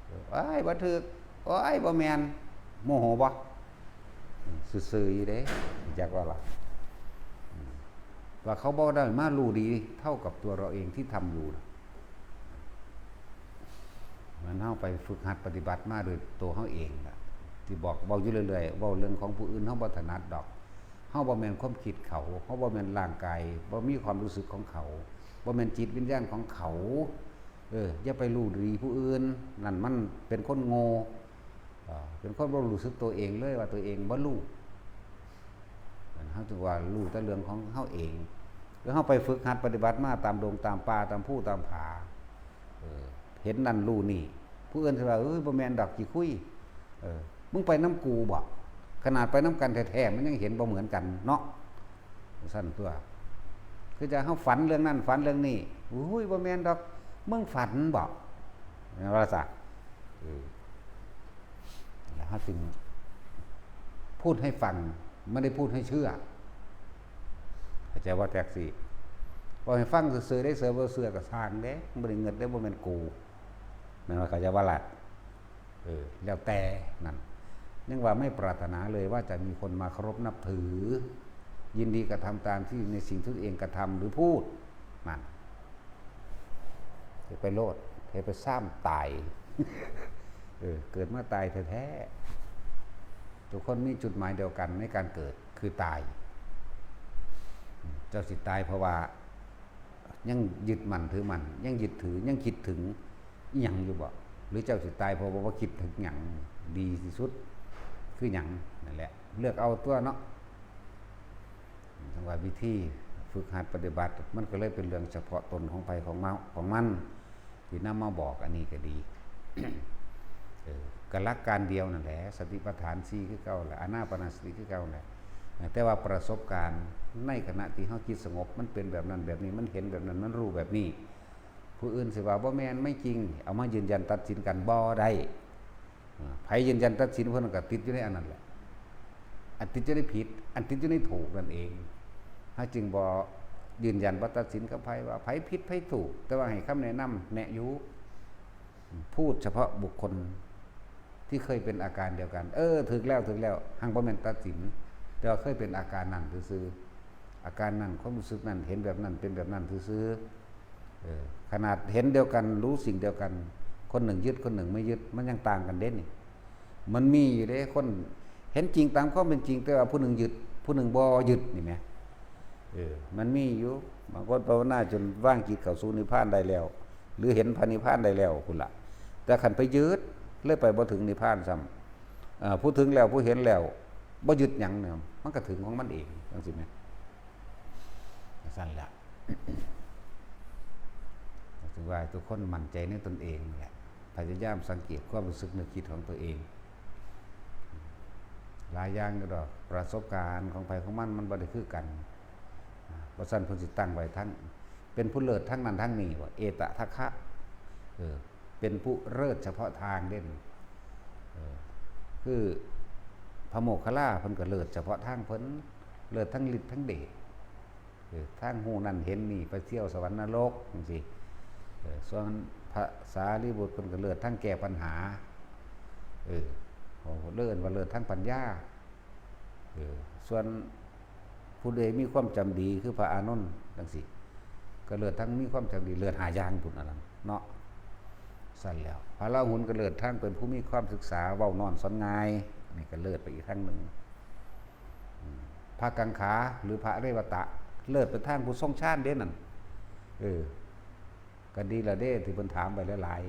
เออ โอ้ย บ่ถูก โอ้ย บ่แม่น โมโหบ่ ซื่อๆ อยู่เด้ จักว่าล่ะ อืม ว่าเขาบ่ได้มารู้ดีเท่ากับตัวเราเองที่ทำอยู่น่ะ มันเฮาไปฝึกหัดปฏิบัติมาโดยตัวเฮาเองล่ะ ที่บอกเว้าอยู่เรื่อยๆ เว้าเรื่องของผู้อื่นเฮาบ่ถนัดดอก เฮาบ่แม่นความคิดเขา เฮาบ่แม่นร่างกาย บ่มีความรู้สึกของเขา บ่แม่นจิตวิญญาณของเขา เออ อย่าไปรู้ดีผู้อื่น นั่นมันเป็นคนโง่ อ่า เป็นคนบ่รู้สึกตัวเองเลยว่าตัวเองบ่รู้ นั่นเฮาจึงว่ารู้แต่เรื่องของเฮาเอง แล้วเฮาไปฝึกหัดปฏิบัติมาตามดงตามป่าตามภูตามผา เออ เห็นนั่นรู้นี่ ผู้อื่นสิว่า เอ้ย บ่แม่นดอกขี้คุย เออ มึงไปนำกูบ่ ขนาดไปนำกันแท้ๆ มันยังเห็นบ่เหมือนกันเนาะ ซั่นตัว คือจะเฮาฝันเรื่องนั้นฝันเรื่องนี้ อุ้ย บ่แม่นดอก มึงฝันบ่ แม่นว่าซะ เออ แล้วเฮาจึงพูดให้ฟัง ไม่ได้พูดให้เชื่อ เข้าใจว่าแท็กซี่ พอให้ฟังซื่อๆ ได้เสือบ่เสือก็ช่างเด้ บ่ได้เงินได้ บ่แม่นกู แม่นว่าเข้าใจว่าล่ะ เออ แล้วแต่นั่น ยังว่าไม่ปรารถนาเลยว่าจะมีคนมาเคารพนับถือ ยินดีกระทำตามที่ในสิ่งที่ตัวเองกระทำหรือพูด นั่น เฮ็ดไปโลด เฮ็ดไปซ้ำตาย เออ เกิดมาตายแท้ๆ ทุกคนมีจุดหมายเดียวกันในการเกิด คือตาย เจ้าสิตายเพราะว่า ยังยึดมั่นถือมั่น ยังยึดถือ ยังคิดถึงอิหยังอยู่บ่ หรือเจ้าสิตายเพราะว่าบ่คิดถึงหยัง ดีที่สุด คือหยัง นั่นแหละ เลือกเอาตัวเนาะ จั่งว่าวิธีฝึกหัดปฏิบัติ มันก็เลยเป็นเรื่องเฉพาะตนของไผของมา ของมัน ที่นำมาบอกอันนี้ก็ดี เออ ก็หลักการเดียวนั่นแหละ สติปัฏฐานสี่คือเก่าแหละ อานาปานสติคือเก่าแหละ แต่ว่าประสบการณ์ในขณะที่เฮาจิตสงบ มันเป็นแบบนั้นแบบนี้ มันเห็นแบบนั้น มันรู้แบบนี้ ผู้อื่นสิว่าบ่แม่น ไม่จริง เอามายืนยันตัดสินกันบ่ได้ อ่า ไผยืนยันตัดสินเพิ่นก็ติดอยู่ในอันนั้นแหละ อันติดอยู่ในผิด อันติดอยู่ในถูกนั่นเอง เฮาจึงบ่ยืนยันบ่ตัดสินกับไผว่าไผผิดไผถูก แต่ว่าให้คำแนะนำแนะอยู่ พูดเฉพาะบุคคลที่เคยเป็นอาการเดียวกัน เออ ถูกแล้ว ถูกแล้ว หังบ่แม่นตัดสิน แต่ว่าเคยเป็นอาการนั้นซื่อๆ อาการนั้น ความรู้สึกนั้น เห็นแบบนั้น เป็นแบบนั้นซื่อๆ เอ ขนาดเห็นเดียวกัน รู้สิ่งเดียวกัน คนหนึ่งยึด คนหนึ่งไม่ยึด มันยังต่างกันเด้นี่ มันมีอยู่เด้ คนเห็นจริงตามความเป็นจริง แต่ว่าผู้หนึ่งยึด ผู้หนึ่งบ่ยึดนี่แหม เออ มันมีอยู่ บางคนภาวนาจนวางจิตเข้าสู่นิพพานได้แล้ว หรือเห็นพระนิพพานได้แล้วพุ้นล่ะ แต่คันไปยึด เลยไปบ่ถึงนิพพานซ้ำ เอ่อ ผู้ถึงแล้ว ผู้เห็นแล้ว บ่ยึดหยังเนี่ย มันก็ถึงของมันเอง จังซี้แหม จังซั่นล่ะ ถึงว่าทุกคนมั่นใจในตนเองนั่นแหละ พยายามสังเกตความรู้สึกนึกคิดของตัวเอง หลายอย่างอยู่ดอก ประสบการณ์ของไผของมัน มันบ่ได้คือกัน บ่ซั้นเพิ่นสิตั้งไว้ทั้ง เป็นผู้เลิศทั้งนั้นทั้งนี้ว่า เอตทัคคะ เออ เป็นผู้เลิศเฉพาะทางเด้น เออ คือพระโมคคัลลาเพิ่นก็เลิศเฉพาะทางเพิ่น เลิศทั้งฤทธิ์ทั้งเดช เออ ทั้งฮู้นั่นเห็นนี่ ไปเที่ยวสวรรค์นรกจังซี้ เออ ส่วนพระสารีบุตรเพิ่นก็เลิศทั้งแก้ปัญหา เออ เขาเลิศว่าเลิศทั้งปัญญา เออ ส่วนผู้ใดมีความจำดีคือพระอานนท์จังซี้ ก็เลิศทั้งมีความจำดี เลิศห้าอย่างพุ้นอันนั้นเนาะ ซั่นแล้ว พระอรหันต์ก็เลิศทั้งเป็นผู้มีความศึกษา เว้านอนสอนง่าย นี่ก็เลิศไปอีกทางหนึ่ง อืม พระกังขาหรือพระเรวัตะ เลิศไปทางผู้ทรงฌานเด้นั่น เออ ก็ดีละเด้ที่เพิ่นถามไปหลาย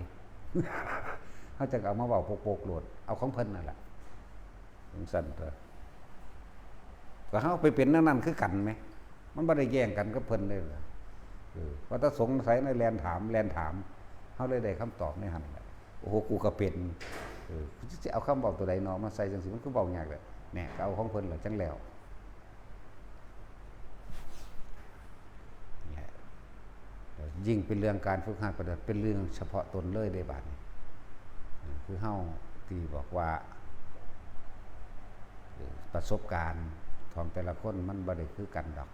ๆ เฮาจักเอามาเว้าโปกๆโลด เอาของเพิ่นนั่นล่ะ จังซั่นเถอะ ก็เฮาไปเป็นแนวนั้นคือกันแหม มันบ่ได้แย่งกันกับเพิ่นเลยล่ะ เออ ว่าแต่สงสัยในแล่นถาม แล่นถาม เฮาเลยได้คำตอบในหั่นแหละ โอ้โห กูก็เป็น เออ กูสิเอาคำเว้าตัวใดเนาะมาใส่จังซี้ มันคือเว้ายากแหละ แหน่ ก็เอาของเพิ่นล่ะจังแล้ว เนี่ย ยิ่งเป็นเรื่องการฝึกหัดปฏิบัติ เป็นเรื่องเฉพาะตนเลยเด้บาดนี้ คือเฮาที่บอกว่า เอ่อ ประสบการณ์ของแต่ละคนมันบ่ได้คือกันดอก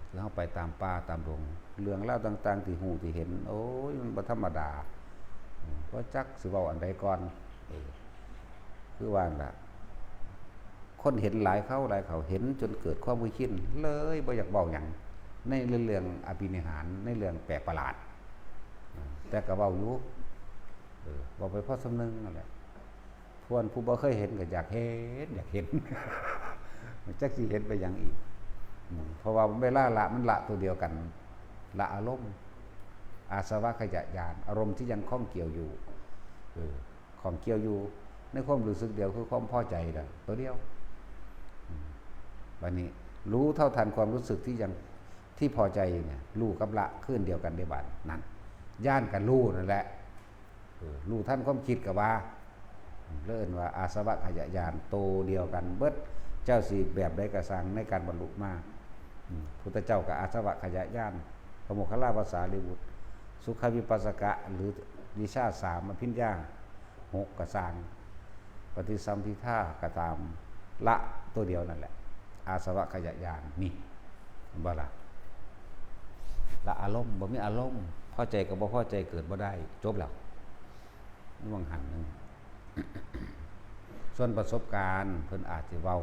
คือเฮาไปตามป่าตามดง เรื่องราวต่างๆที่ฮู้ที่เห็น โอ้ย มันบ่ธรรมดา อืม บ่จักสิเว้าอันใดก่อน เออ คือว่านั่นล่ะ คนเห็นหลายเข้าหลายเข้า เห็นจนเกิดความเคยชิน เลยบ่อยากเว้าหยังในเรื่องอภินิหาร ในเรื่องแปลกประหลาด แต่ก็เว้าอยู่ เออ เว้าไปพอส่ำหนึ่งนั่นแหละ ส่วนผู้บ่เคยเห็นก็อยากเห็น อยากเห็น จักสิเห็นไปหยังอีก อืม เพราะว่าเวลาละมันละตัวเดียวกัน ละอารมณ์ อาสวะขยะญาณ อารมณ์ที่ยังข้องเกี่ยวอยู่ เออ ข้องเกี่ยวอยู่ในความรู้สึกเดียวคือความพอใจน่ะ ตัวเดียว อืม บัดนี้รู้เท่าทันความรู้สึกที่ยัง ที่พอใจเนี่ย รู้กับละคืนเดียวกันเด้บาด นั่น ญาณก็รู้นั่นแหละ เออ รู้ทันความคิดก็ว่า เอิ้นว่าอาสวะขยะญาณ โตเดียวกันเบิด เจ้าสิแบบใดก็ซ่างในการบรรลุมา อืม พุทธเจ้าก็อาสวะขยะญาณ พระโมคคัลลาภาษาลีบุตร สุขวิปัสสกะ หรือวิชาสาม อภิญญาหกก็ซ่าง ปฏิสัมภิทาก็ตาม ละตัวเดียวนั่นแหละ อาสวะขยะญาณนี่ เห็นบ่ล่ะ ละอารมณ์ บ่มีอารมณ์ พอใจกับบ่พอใจเกิดบ่ได้ จบแล้ว นี่หว่างหันหนึ่ง ส่วนประสบการณ์เพิ่นอาจจะเว้า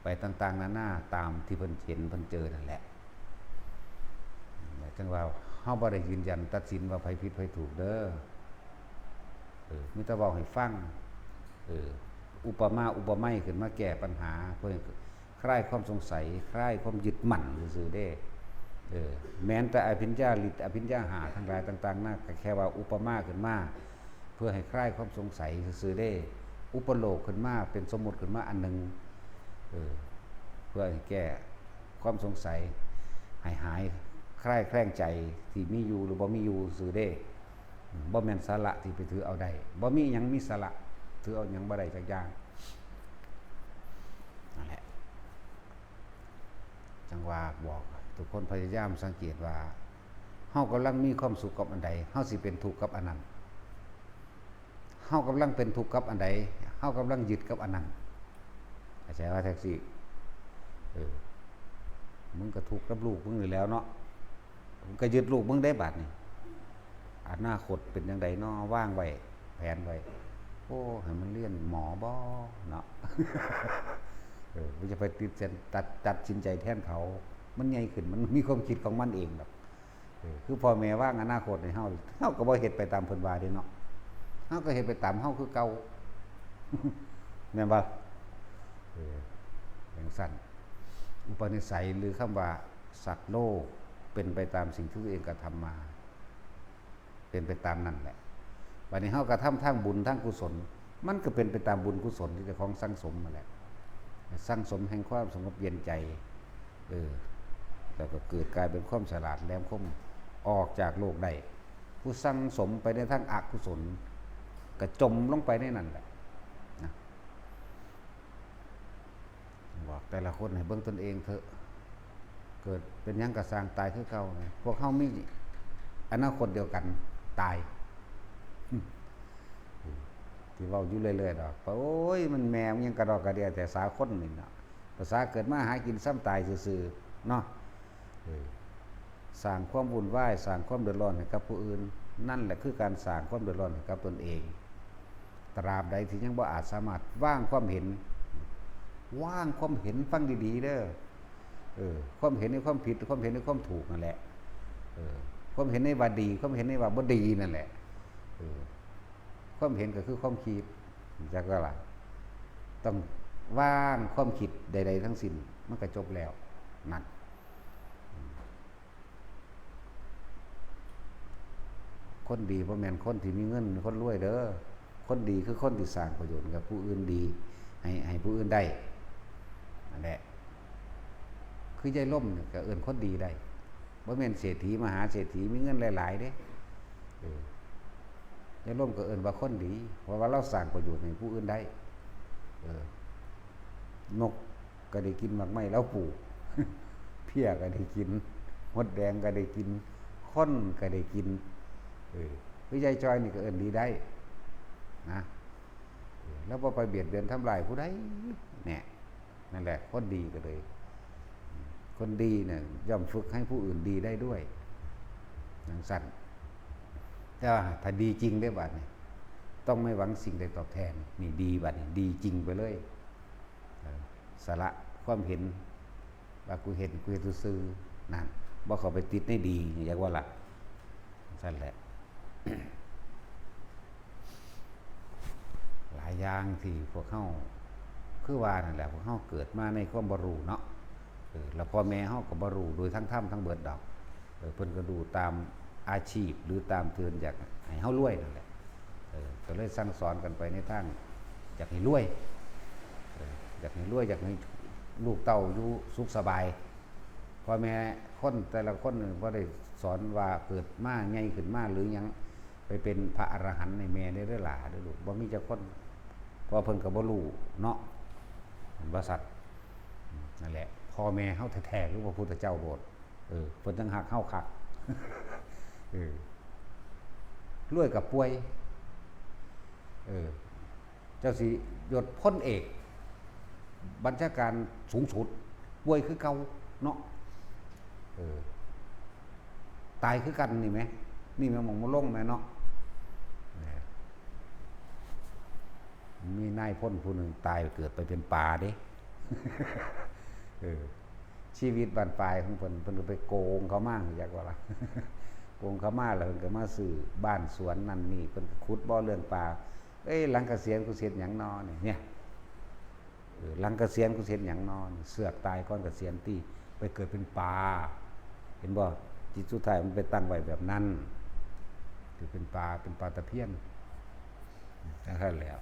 ไปต่างๆนานาตามที่เพิ่นเห็นเพิ่นเจอนั่นแหละ จังว่าเฮาบ่ได้ยืนยันตัดสินว่าไผผิดไผถูกเด้อ เออ มีแต่เว้าให้ฟัง เออ อุปมาอุปไมยขึ้นมาแก้ปัญหา เพื่อให้คลายความสงสัย คลายความยึดมั่นซื่อๆเด้ เออ แม้นแต่อภิญญาฤทธิ์ อภิญญาห้าทั้งหลายต่างๆนานา ก็แค่ว่าอุปมาขึ้นมา เพื่อให้คลายความสงสัยซื่อๆเด้ อุปโลกขึ้นมา เป็นสมมุติขึ้นมาอันหนึ่ง เออ เพื่อให้แก้ความสงสัย ให้หายคลายแคลงใจที่มีอยู่หรือบ่มีอยู่ซื่อเด้ อืม บ่แม่นสาระที่ไปถือเอาได้ บ่มีหยังมีสาระ ถือเอาหยังบ่ได้จักอย่าง นั่นแหละ จังว่าบอกทุกคนพยายามสังเกตว่า เฮากำลังมีความสุขกับอันใด เฮาสิเป็นทุกข์กับอันนั้น เฮากำลังเป็นทุกข์กับอันใด เฮากำลังยึดกับอันนั้น เข้าใจว่าแท็กซี่ เออ มึงก็ทุกข์กับลูกมึงนี่แหล้วเนาะ มึงก็ยึดลูกมึงได้บาดนี่ อนาคตเป็นจั่งใดน้อ วางไว้ แผนไว้ โอ้ ให้มันเรียนหมอบ่เนาะ เออ บ่จะไปติดเส้น ตัด ตัดสินใจแทนเขา มันใหญ่ขึ้น มันมีความคิดของมันเองดอก เออ คือพ่อแม่วางอนาคตให้เฮา เฮาก็บ่เฮ็ดไปตามเพิ่นว่าเด้เนาะ เฮาก็เฮ็ดไปตามเฮาคือเก่า แม่นบ่ เออ จั่งซั้น อุปนิสัยหรือคำว่าสัตว์โลก เป็นไปตามสิ่งที่ตัวเองกระทำมา เป็นไปตามนั่นแหละ บัดนี้เฮากระทำทางบุญทางกุศล มันก็เป็นไปตามบุญกุศลที่เจ้าของสั่งสมมาแหละ สั่งสมแห่งความสงบเย็นใจ เออ แล้วก็เกิดกลายเป็นความฉลาดแหลมคม ออกจากโลกได้ ผู้สั่งสมไปในทางอกุศล ก็จมลงไปในนั่นแหละ นะ บอกแต่ละคนให้เบิ่งตนเองเถอะ เกิดเป็นหยังก็ซ่างตายคือเก่าไง พวกเฮามีอนาคตเดียวกัน ตาย ที่เว้าอยู่เรื่อยๆดอก โอ้ย มันแม่มันยังกระดอกกระเดียแต่สาคนนี่เนาะ ภาษาเกิดมาหากินซ้ำตายซื่อๆเนาะ เออ สร้างความวุ่นวาย สร้างความเดือดร้อนให้กับผู้อื่น นั่นแหละคือการสร้างความเดือดร้อนให้กับตนเอง ตราบใดที่ยังบ่อาจสามารถวางความเห็น วางความเห็น ฟังดีๆเด้อ เออ ความเห็นในความผิด ความเห็นในความถูกนั่นแหละ เออ ความเห็นในว่าดี ความเห็นในว่าบ่ดีนั่นแหละ เออ ความเห็นก็คือความคิด จักว่าล่ะ ต้องวางความคิดใดๆทั้งสิ้น มันก็จบแล้ว นั่น คนดีบ่แม่นคนที่มีเงิน คนรวยเด้อ คนดีคือคนที่สร้างประโยชน์กับผู้อื่นดี ให้ ให้ผู้อื่นได้ นั่นแหละ คือยายล่มเนี่ยก็เอิ้นคนดีได้ บ่แม่นเศรษฐีมหาเศรษฐีมีเงินหลายๆเด้ เออ ยายล่มก็เอิ้นว่าคนดี เพราะว่าลาวสร้างประโยชน์ให้ผู้อื่นได้ เออ นกก็ได้กินหมากไม้ลาวปลูก เพี้ยก็ได้กิน มดแดงก็ได้กิน คนก็ได้กิน เออ คือยายจอยนี่ก็เอิ้นดีได้ นะ เออ ลาวบ่ไปเบียดเบียนทำลายผู้ใด เนี่ย นั่นแหละ คนดีก็เลย คนดีเนี่ยย่อมฝึกให้ผู้อื่นดีได้ด้วย จั่งซั้น แต่ว่าถ้าดีจริงเด้บัดนี้ ต้องไม่หวังสิ่งใดตอบแทน นี่ดีบัดนี้ ดีจริงไปเลย เออ สละความเห็น ว่ากูเห็น กูเห็นซื่อๆ นั่น บ่เข้าไปติดในดี อยากว่าล่ะ จั่งซั้นแหละ หลายอย่างที่พวกเฮา คือว่านั่นแหละ พวกเฮาเกิดมาในความบ่รู้เนาะ เออ แล้วพ่อแม่เฮาก็บ่รู้โดยทั้งธรรมทั้งเบิดดอก เออ เพิ่นก็รู้ตามอาชีพ หรือตามที่เพิ่นอยากให้เฮารวยนั่นแหละ เออ ก็เลยสั่งสอนกันไปในทางอยากให้รวย เออ อยากให้รวย อยากให้ลูกเต้าอยู่สุขสบาย พ่อแม่คนแต่ละคนนี่บ่ได้สอนว่าเกิดมาใหญ่ขึ้นมาหรือหยัง ไปเป็นพระอรหันต์ให้แม่ได้เด้อหล่าเด้อลูก บ่มีจักคน เพราะเพิ่นก็บ่รู้เนาะ เห็นบ่สัตว์ นั่นแหละ พ่อแม่เฮาแท้ๆ คือพระพุทธเจ้าโลด เออ เพิ่นจั่งฮักเฮาคัก เออ รวยก็ป่วย เออ เจ้าสิยศพลเอก บัญชาการสูงสุด ป่วยคือเก่าเนาะ เออ ตายคือกันนี่แหม นี่แหมหม่องมาลงแหมเนาะ แหม มีนายพลผู้หนึ่งตายเกิดไปเป็นปลาเด้ เออ ชีวิตบั้นปลายของเพิ่น เพิ่นก็ไปโกงเขามา อยากว่าล่ะ โกงเขามาแล้วเพิ่นก็มาซื้อบ้านสวนนั่นนี่ เพิ่นก็ขุดบ่อเลี้ยงปลา เอ้ย หลังเกษียณกูสิเฮ็ดหยังน้อนี่ เนี่ย เออ หลังเกษียณกูสิเฮ็ดหยังน้อนี่ เสือกตายก่อนเกษียณตี้ ไปเกิดเป็นปลา เห็นบ่ จิตสุดท้ายมันไปตั้งไว้แบบนั้น คือเป็นปลา เป็นปลาตะเพียน จั่งซั้นแหล้ว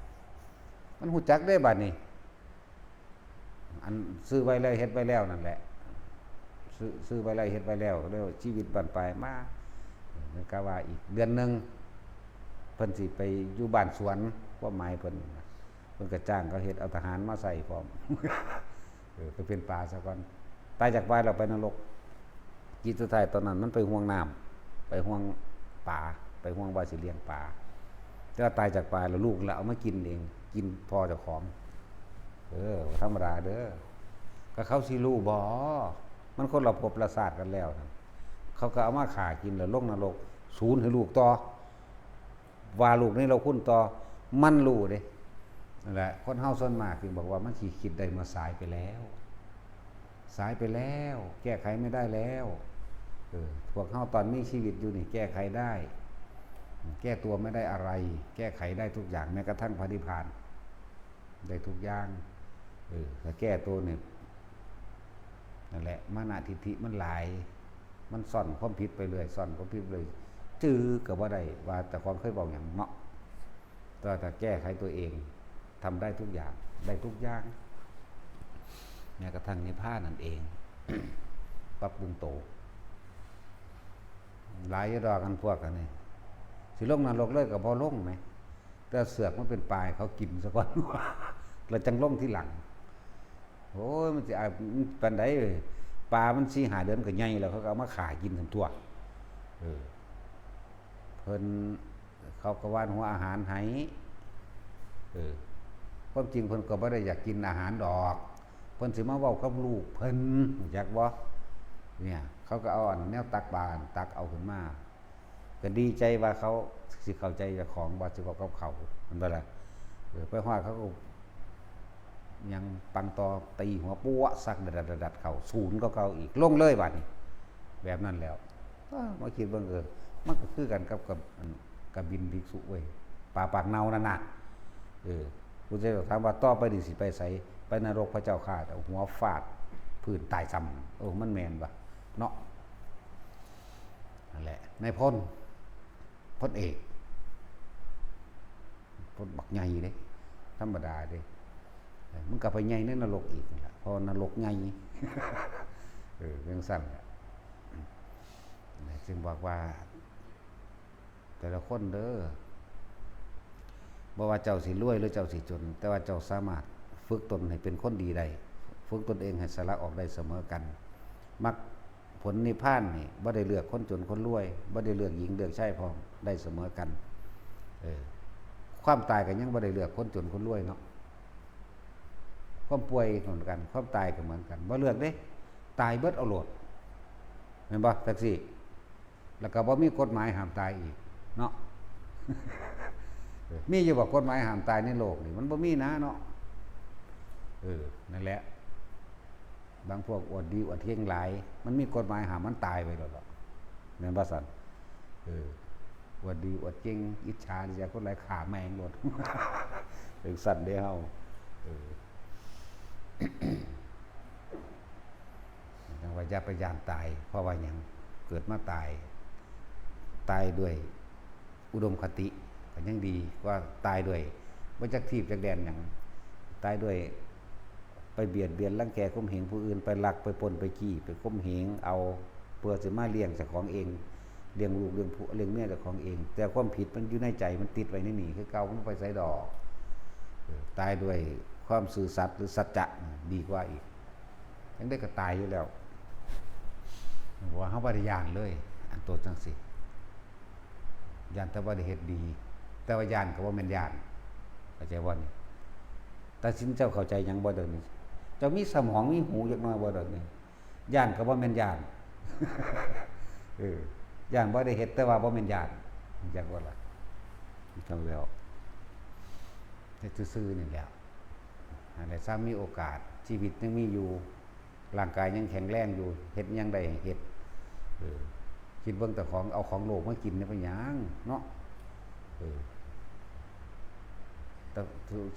มันฮู้จักเด้บัดนี้ อันซื้อไว้แล้วเฮ็ดไว้แล้วนั่นแหละ ซื้อ ซื้อไว้แล้วเฮ็ดไว้แล้ว แล้วชีวิตบั้นปลายมา มันก็ว่าอีกเดือนหนึ่ง เพิ่นสิไปอยู่บ้านสวน ความหมายเพิ่นน่ะ เพิ่นก็จ้างเขาเฮ็ด เอาทหารมาใส่พร้อม เออ ไปเป็นปลาซะก่อน ตายจากปลาแล้วไปนรก จิตสุดท้ายตอนนั้นมันไปห่วงน้ำ ไปห่วงปลา ไปห่วงว่าสิเลี้ยงปลา แต่ว่าตายจากปลาแล้วลูกแล้วเอามากินเอง กินพ่อเจ้าของ เออ ธรรมดาเด้อ ก็เขาสิรู้บ่ มันคนละภพละชาติกันแล้วนะ เขาก็เอามาฆ่ากินแล้วลงนรก สูญให้ลูกต่อ ว่าลูกนี่เราคุณต่อ มันรู้เด้ นั่นแหละ คนเฮาส่วนมากจึงบอกว่ามันสิคิดได้เมื่อสายไปแล้ว สายไปแล้ว แก้ไขไม่ได้แล้ว เออ พวกเฮาตอนมีชีวิตอยู่นี่แก้ไขได้ แก้ตัวไม่ได้อะไร แก้ไขได้ทุกอย่าง แม้กระทั่งพระนิพพาน ได้ทุกอย่าง เออ ถ้าแก้ตัวเนี่ย นั่นแหละ มานะทิฏฐิมันหลาย มันซ่อนความผิดไปเรื่อย ซ่อนความผิดไปเรื่อย จื้อก็บ่ได้ว่าเจ้าของเคยเว้าหยังเนาะ แต่ว่าถ้าแก้ไขตัวเอง ทำได้ทุกอย่าง ได้ทุกอย่าง แม้กระทั่งนิพพานนั่นเอง ปรับปรุงโต หลายอยู่ดอกกันพวกกันนี่ สิลงนรกเลยก็บ่ลงแหม แต่เสือกมันเป็นปลาให้เขากินซะก่อน แล้วจั่งลงทีหลัง โอ้ย มันสิอายปานใด ปลามันสี่ห้าเดือนก็ใหญ่แล้ว เขาก็เอามาฆ่ากินซั่นตั่ว เออ เพิ่น เขาก็หว่านหัวอาหารให้ เออ ความจริงเพิ่นก็บ่ได้อยากกินอาหารดอก เพิ่นสิมาเว้ากับลูกเพิ่น รู้จักบ่ เนี่ย เขาก็เอาอันแนวตักบาตรตักเอาขึ้นมา ก็ดีใจว่าเขาสิเข้าใจเจ้าของ ว่าสิเว้ากับเขา แม่นบ่ล่ะ เออ ไปฮอดเขาก็ ยังปังต่อ ตีหัวปั๊ว สักดัดๆๆๆ เข้าศูนย์ก็เก่าอีก ลงเลยบาดนี้ แบบนั้นแล้ว อ้า มาคิดเบิ่ง เออ มันก็คือกันกับ กับ อัน กบินภิกษุเว้ย ปลาปากเน่านั่นน่ะ เออ พุทธเจ้าถามว่า ต่อไปนี้สิไปไส ไปนรกพระเจ้าข้า แต่หัวฟาดพื้นตายซ้ำ เออ มันแม่นบ่เนาะ นั่นแหละ นายพล พลเอก พลบักใหญ่เด้ ธรรมดาเด้ เออ มึงก็ไปใหญ่ในนรกอีกนั่นล่ะ เพราะว่านรกใหญ่ เออ จั่งซั้นแหละ จึงบอกว่า แต่ละคนเด้อ บ่ว่าเจ้าสิรวยหรือเจ้าสิจน แต่ว่าเจ้าสามารถฝึกตนให้เป็นคนดีได้ ฝึกตนเองให้สละออกได้เสมอกัน มรรคผลนิพพานนี่บ่ได้เลือกคนจนคนรวย บ่ได้เลือกหญิงเลือกชายพร้อม ได้เสมอกัน เออ ความตายก็ยังบ่ได้เลือกคนจนคนรวยเนาะ ความป่วยก็เหมือนกัน ความตายก็เหมือนกัน บ่เลือกเด้ ตายเบิดเอาโลด แม่นบ่ จั่งซี้ แล้วก็บ่มีกฎหมายห้ามตายอีกเนาะ มีอยู่บ่กฎหมายห้ามตายในโลกนี่ มันบ่มีนะเนาะ เออ นั่นแหละ บางพวกอวดดีอวดเก่งหลาย มันมีกฎหมายห้ามมันตายไปแล้วเนาะ แม่นบ่ซั่น เออ อวดดีอวดเก่ง อิจฉาริษยาคนหลาย ฆ่าแม่งโลด จั่งซั้นเด้เฮา เออ จั่งว่าอย่าไปย้านตาย เพราะว่าหยัง เกิดมาตาย ตายด้วยอุดมคติก็ยังดีกว่าตายด้วยบ่จักทีบจักแดนหยัง ตายด้วยไปเบียดเบียนรังแกข่มเหงผู้อื่น ไปลักไปปล้นไปจี้ไปข่มเหงเอา เพื่อสิมาเลี้ยงเจ้าของเอง เลี้ยงลูกเลี้ยงผัวเลี้ยงเมียเจ้าของเอง แต่ความผิดมันอยู่ในใจ มันติดไว้ในนี่คือเก่า มันบ่ไปไสดอก เออ ตายด้วยความซื่อสัตย์หรือสัจจะดีกว่าอีก จั่งใด๋ก็ตายอยู่แล้ว ว่าเฮาบ่ได้ย้านเลย อันโตจั่งซี้ ย้านแต่ว่าได้เฮ็ดดี แต่ว่าย้านก็บ่แม่นย้าน เข้าใจบ่นี่ ตัดสินเจ้าเข้าใจหยังบ่เดี๋ยวนี้ เจ้ามีสมองมีหูจักหน่อยบ่เดี๋ยวนี้ ย้านก็บ่แม่นย้าน เออ ย้านบ่ได้เฮ็ด แต่ว่าบ่แม่นย้าน จักว่าล่ะ จั่งแล้ว เฮ็ดซื่อๆนี่แหละ นั่นแหละ ซ้ำมีโอกาส ชีวิตยังมีอยู่ ร่างกายยังแข็งแรงอยู่ เฮ็ดหยังได้เฮ็ด เออ คิดเบิ่งแต่ของ เอาของโลกมากินเนี่ยเป็นหยังเนาะ เออ แต่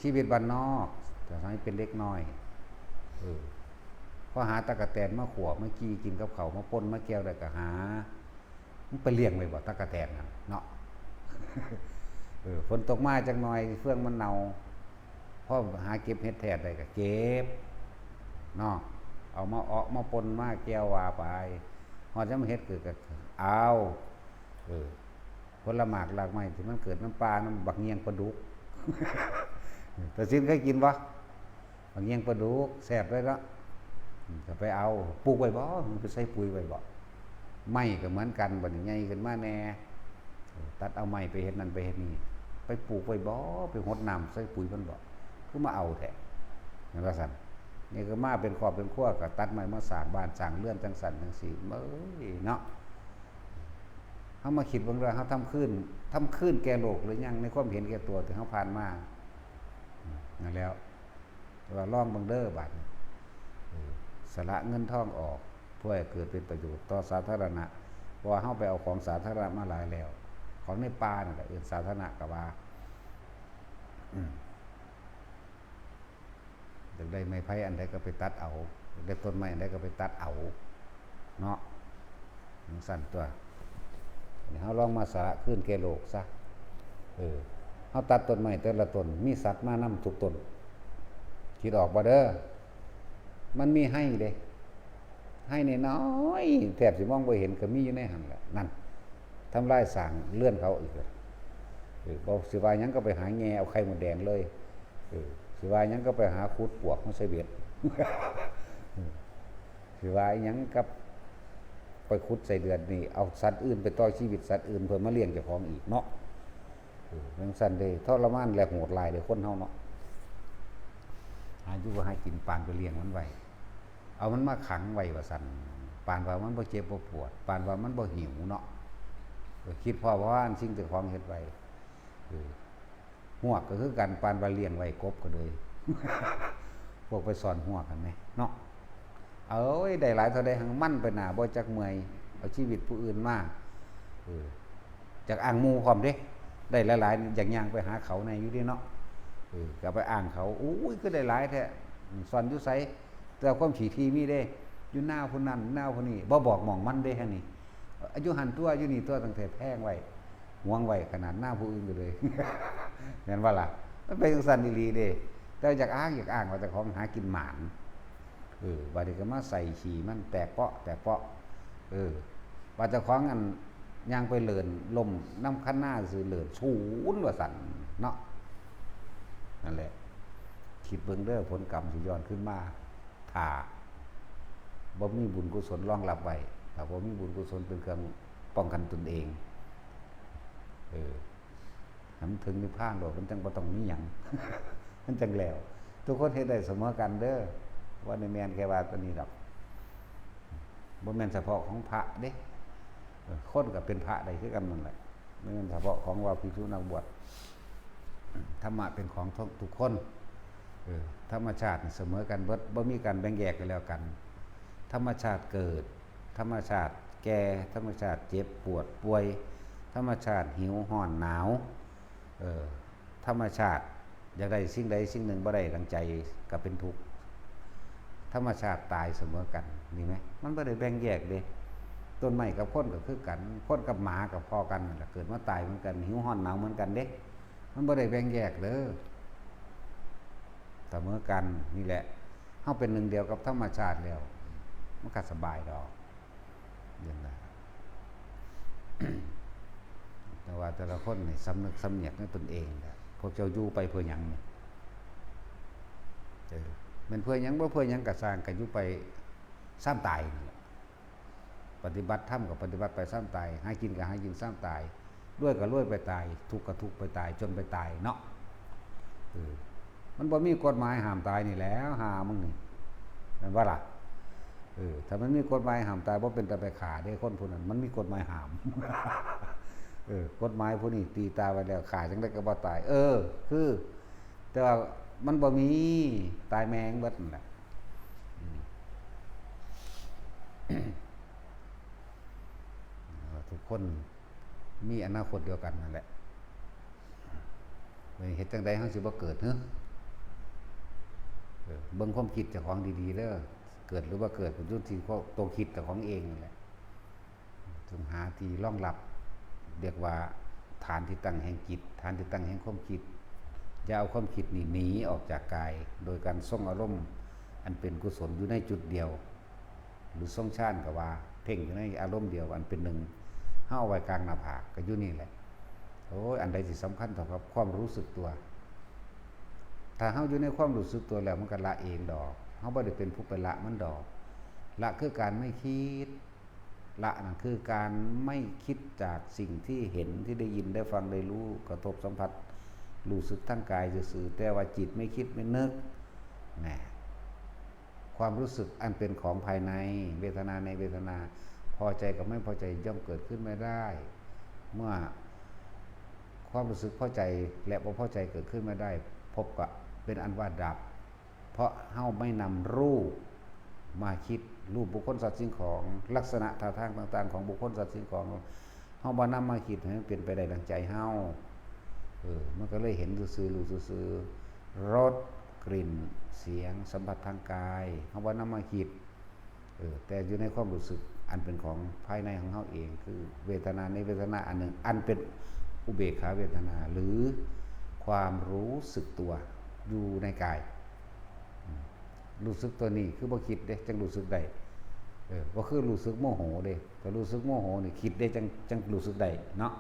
ชีวิตบ้านนอก แต่สมัยเป็นเด็กน้อย เออ พอหาตั๊กแตนมาขั่ว มาจี่กินกับข้าว มาป่น มาแจ่วได้ก็หา มันไปเลี้ยงไว้บ่ ตั๊กแตนน่ะเนาะ เออ ฝนตกมาจักหน่อย เฟืองมันเน่า พอหาเก็บเห็ดแทดได้ก็เก็บ เนาะ เอามาเออกมาป่น มาแจ่วว่าไป ฮอดยามเห็ดเกิดก็เอา เออ ผลหมากรากไม้ที่มันเกิดนำป่านำบักเงี่ยงปลาดุก ตาสินเคยกินบ่ บักเงี่ยงปลาดุก แซ่บเลยเนาะ อืม ก็ไปเอา ปลูกไว้บ่ มันไปใส่ปุ๋ยไว้บ่ ไม้ก็เหมือนกัน บัดนี้ใหญ่ขึ้นมาแหน่ เออ ตัดเอาไม้ไปเฮ็ดนั่นไปเฮ็ดนี่ ไปปลูกไว้บ่ ไปหดน้ำใส่ปุ๋ยมันบ่ คือมาเอาแท้ แม่นว่าซั่น นี่ก็มาเป็นครอบเป็นครัว ก็ตัดไม้มาสร้างบ้านสร้างเรือนจั่งซั่นจั่งซี้ เอ้ย เนาะ เฮามาคิดเบิ่งเด้อ เฮาทำคืน ทำคืนแก่โลกหรือยัง ในความเห็นแก่ตัวที่เฮาผ่านมา อืม นั่นแหล้ว แต่ว่าลองเบิ่งเด้อบาดนี้ เออ สละเงินทองออก เพื่อให้เกิดเป็นประโยชน์ต่อสาธารณะ เพราะว่าเฮาไปเอาของสาธารณะมาหลายแล้ว ของในป่านั่นแหละ เอิ้นสาธารณะก็ว่า อืม อยากได้ไม้ไผ่อันใดก็ไปตัดเอา อยากได้ต้นไม้อันใดก็ไปตัดเอา เนาะ จั่งซั้นตั๊ว นี่เฮาลองมาสละคืนแก่โลกซะ เออ เฮาตัดต้นไม้แต่ละต้น มีสัตว์มานำทุกต้น คิดออกบ่เด้อ มันมีไฮ่เด้ ไฮ่น้อยๆ แทบสิมองบ่เห็นก็มีอยู่ในหั่นแหละ นั่น ทำลายสร้างเรือนเขาอีกแล้ว เออ บ่สิว่าหยังก็ไปหาแง่เอาไข่มดแดงเลย เออ สิว่าหยังก็ไปหาขุดปวกมาใส่เบ็ด เออ สิว่าหยังกับไปขุดไส้เดือนนี่ เอาสัตว์อื่นไปต่อชีวิตสัตว์อื่นเพื่อมาเลี้ยงเจ้าของอีกเนาะ เออ จั่งซั้นเด้ ทรมานและโหดร้ายเด้คนเฮาเนาะ หาอยู่หากินปานไปเลี้ยงมันไว้ เอามันมาขังไว้ว่าซั่น ปานว่ามันบ่เจ็บบ่ปวด ปานว่ามันบ่หิวเนาะ เออ คิดพ้อว่าอันสิ่งเจ้าของเฮ็ดไว้ เออ ฮวกก็คือกัน ปานว่าเลี้ยงไว้กบก็เลย พวกไปซ่อนฮวกหั่นแหมเนาะ เอ้ย ได้หลายเท่าใดหั่งมันไปหน้า บ่จักเมื่อย เอาชีวิตผู้อื่นมา เออ จักอ้างหมู่พร้อมเด้ ได้หลายๆ อยากย่างไปหาเขาแน่อยู่เด้เนาะ เออ ก็ไปอ้างเขา โอ้ย คือได้หลายแท้ อืม ซ่อนอยู่ไส แต่ความขี้ถี่มีเด้ อยู่หน้าผู้นั้น หน้าผู้นี้ บ่บอกหม่องมันเด้ หั่นนี่ อยู่หั่นตั๊ว อยู่นี่ตั๊ว ตั้งแต่แพงไว้ หวงไว้ขนาดหน้าผู้อื่นก็เลย แม่นบ่ล่ะ มันเป็นจั่งซั้นอีหลีเด้ แต่อยากอ้าง อยากอ้างว่าเจ้าของหากินหมาน เออ บัดนี้ก็มาใส่ขี้มันแตกเปาะ แตกเปาะ เออ ว่าเจ้าของอันย่างไปเลินล้มนำคันนาซื่อ เลินศูนย์ว่าซั่นเนาะ นั่นแหละ คิดเบิ่งเด้อ ผลกรรมสิย้อนคืนมา ถ้าบ่มีบุญกุศลรองรับไว้ ถ้าบ่มีบุญกุศลเป็นเครื่องป้องกันตนเอง เออ ให้มันถึงนิพพานโลด มันจั่งบ่ต้องมีหยัง มันจั่งแล้ว ทุกคนเฮ็ดได้เสมอกันเด้อ บ่ได้แม่นแค่ว่าตัวนี้ดอก บ่แม่นเฉพาะของพระเด้ เออ คนก็เป็นพระได้คือกันนั่นแหละ บ่แม่นเฉพาะของว่าภิกษุนักบวช ธรรมะเป็นของทุกคน เออ ธรรมชาตินี่เสมอกันเบิด บ่มีการแบ่งแยกกันแล้วกัน ธรรมชาติเกิด ธรรมชาติแก่ ธรรมชาติเจ็บปวดป่วย ธรรมชาติหิวร้อนหนาว เออ ธรรมชาติอยากได้สิ่งใดสิ่งหนึ่งบ่ได้ดังใจก็เป็นทุกข์ ธรรมชาติตายเสมอกัน นี่ไหม มันบ่ได้แบ่งแยกเด้ ต้นไม้กับคนก็คือกัน คนกับหมาก็พ้อกันนั่นแหละ เกิดมาตายเหมือนกัน หิวร้อนหนาวเหมือนกันเด้ มันบ่ได้แบ่งแยกเด้อ เสมอกัน นี่แหละ เฮาเป็นหนึ่งเดียวกับธรรมชาติแล้ว มันก็สบายดอก เรื่องนั้น แต่ว่าแต่ละคนนี่สำนึกสำเนียกในตนเองแหละ พวกเจ้าอยู่ไปเพื่อหยังนี่ เออ แม่นเพื่อหยัง บ่เพื่อหยังก็ซ่าง ก็อยู่ไปซ่ามตายนั่นแหละ ปฏิบัติธรรมก็ปฏิบัติไปซ่ามตาย หากินก็หากินซ่ามตาย รวยก็รวยไปตาย ทุกข์ก็ทุกข์ไปตาย จนไปตายเนาะ เออ มันบ่มีกฎหมายห้ามตายนี่แหล้ว หามึงนี่ แม่นบ่ล่ะ เออ ถ้ามันมีกฎหมายห้ามตาย บ่เป็นตาไปฆ่าเด้คนผู้นั้น มันมีกฎหมายห้าม เออ กฎหมายผู้นี้ตีตาไว้แล้ว ฆ่าจั่งใดก็บ่ตาย เออ คือ แต่ว่ามันบ่มี ตายแม่งเบิดนั่นแหละ อืม ทุกคนมีอนาคตเดียวกันนั่นแหละ เฮ็ดจั่งใดเฮาสิบ่เกิด เฮ้อ เออ เบิ่งความคิดเจ้าของดีๆเด้อ เกิดหรือบ่เกิด ก็อยู่ที่ตัวคิดเจ้าของเองนั่นแหละ ต้องหาที่รองรับ เรียกว่าฐานที่ตั้งแห่งจิต ฐานที่ตั้งแห่งความคิด อย่าเอาความคิดนี่หนีออกจากกาย โดยการทรงอารมณ์อันเป็นกุศลอยู่ในจุดเดียว หรือทรงฌานก็ว่า เพ่งอยู่ในอารมณ์เดียวอันเป็นหนึ่ง เฮาเอาไว้กลางหน้าผากก็อยู่นี่แหละ โอ้ย อันใดสิสำคัญเท่ากับความรู้สึกตัว ถ้าเฮาอยู่ในความรู้สึกตัวแล้วมันก็ละเองดอก เฮาบ่ได้เป็นผู้ไปละมันดอก ละคือการไม่คิด ละนั่นคือการไม่คิดจากสิ่งที่เห็น ที่ได้ยิน ได้ฟัง ได้รู้ กระทบสัมผัส รู้สึกทางกายซื่อๆ แต่ว่าจิตไม่คิดไม่นึก แน่ ความรู้สึกอันเป็นของภายใน เวทนาในเวทนา พอใจกับไม่พอใจย่อมเกิดขึ้นไม่ได้ เมื่อความรู้สึกพอใจและบ่พอใจเกิดขึ้นไม่ได้ พบกับเป็นอันว่าดับ เพราะเฮาไม่นำรูป มาคิด รูปบุคคลสัตว์สิ่งของ ลักษณะท่าทางต่างๆ ของบุคคลสัตว์สิ่งของ เฮาบ่นำมาคิดให้มันเป็นไปได้ดังใจเฮา เออ มันก็เลยเห็นซื่อๆ รู้ซื่อๆ รส กลิ่น เสียง สัมผัสทางกาย เฮาบ่นำมาคิด เออ แต่อยู่ในความรู้สึกอันเป็นของภายในของเฮาเอง คือเวทนา ในเวทนาอันหนึ่ง อันเป็นอุเบกขาเวทนา หรือความรู้สึกตัวอยู่ในกาย อืม รู้สึกตัวนี้คือบ่คิดเด้ จั่งรู้สึกได้ เออ บ่คือรู้สึกโมโหเด้ ถ้ารู้สึกโมโหนี่คิดเด้ จั่ง จั่งรู้สึกได้เนาะ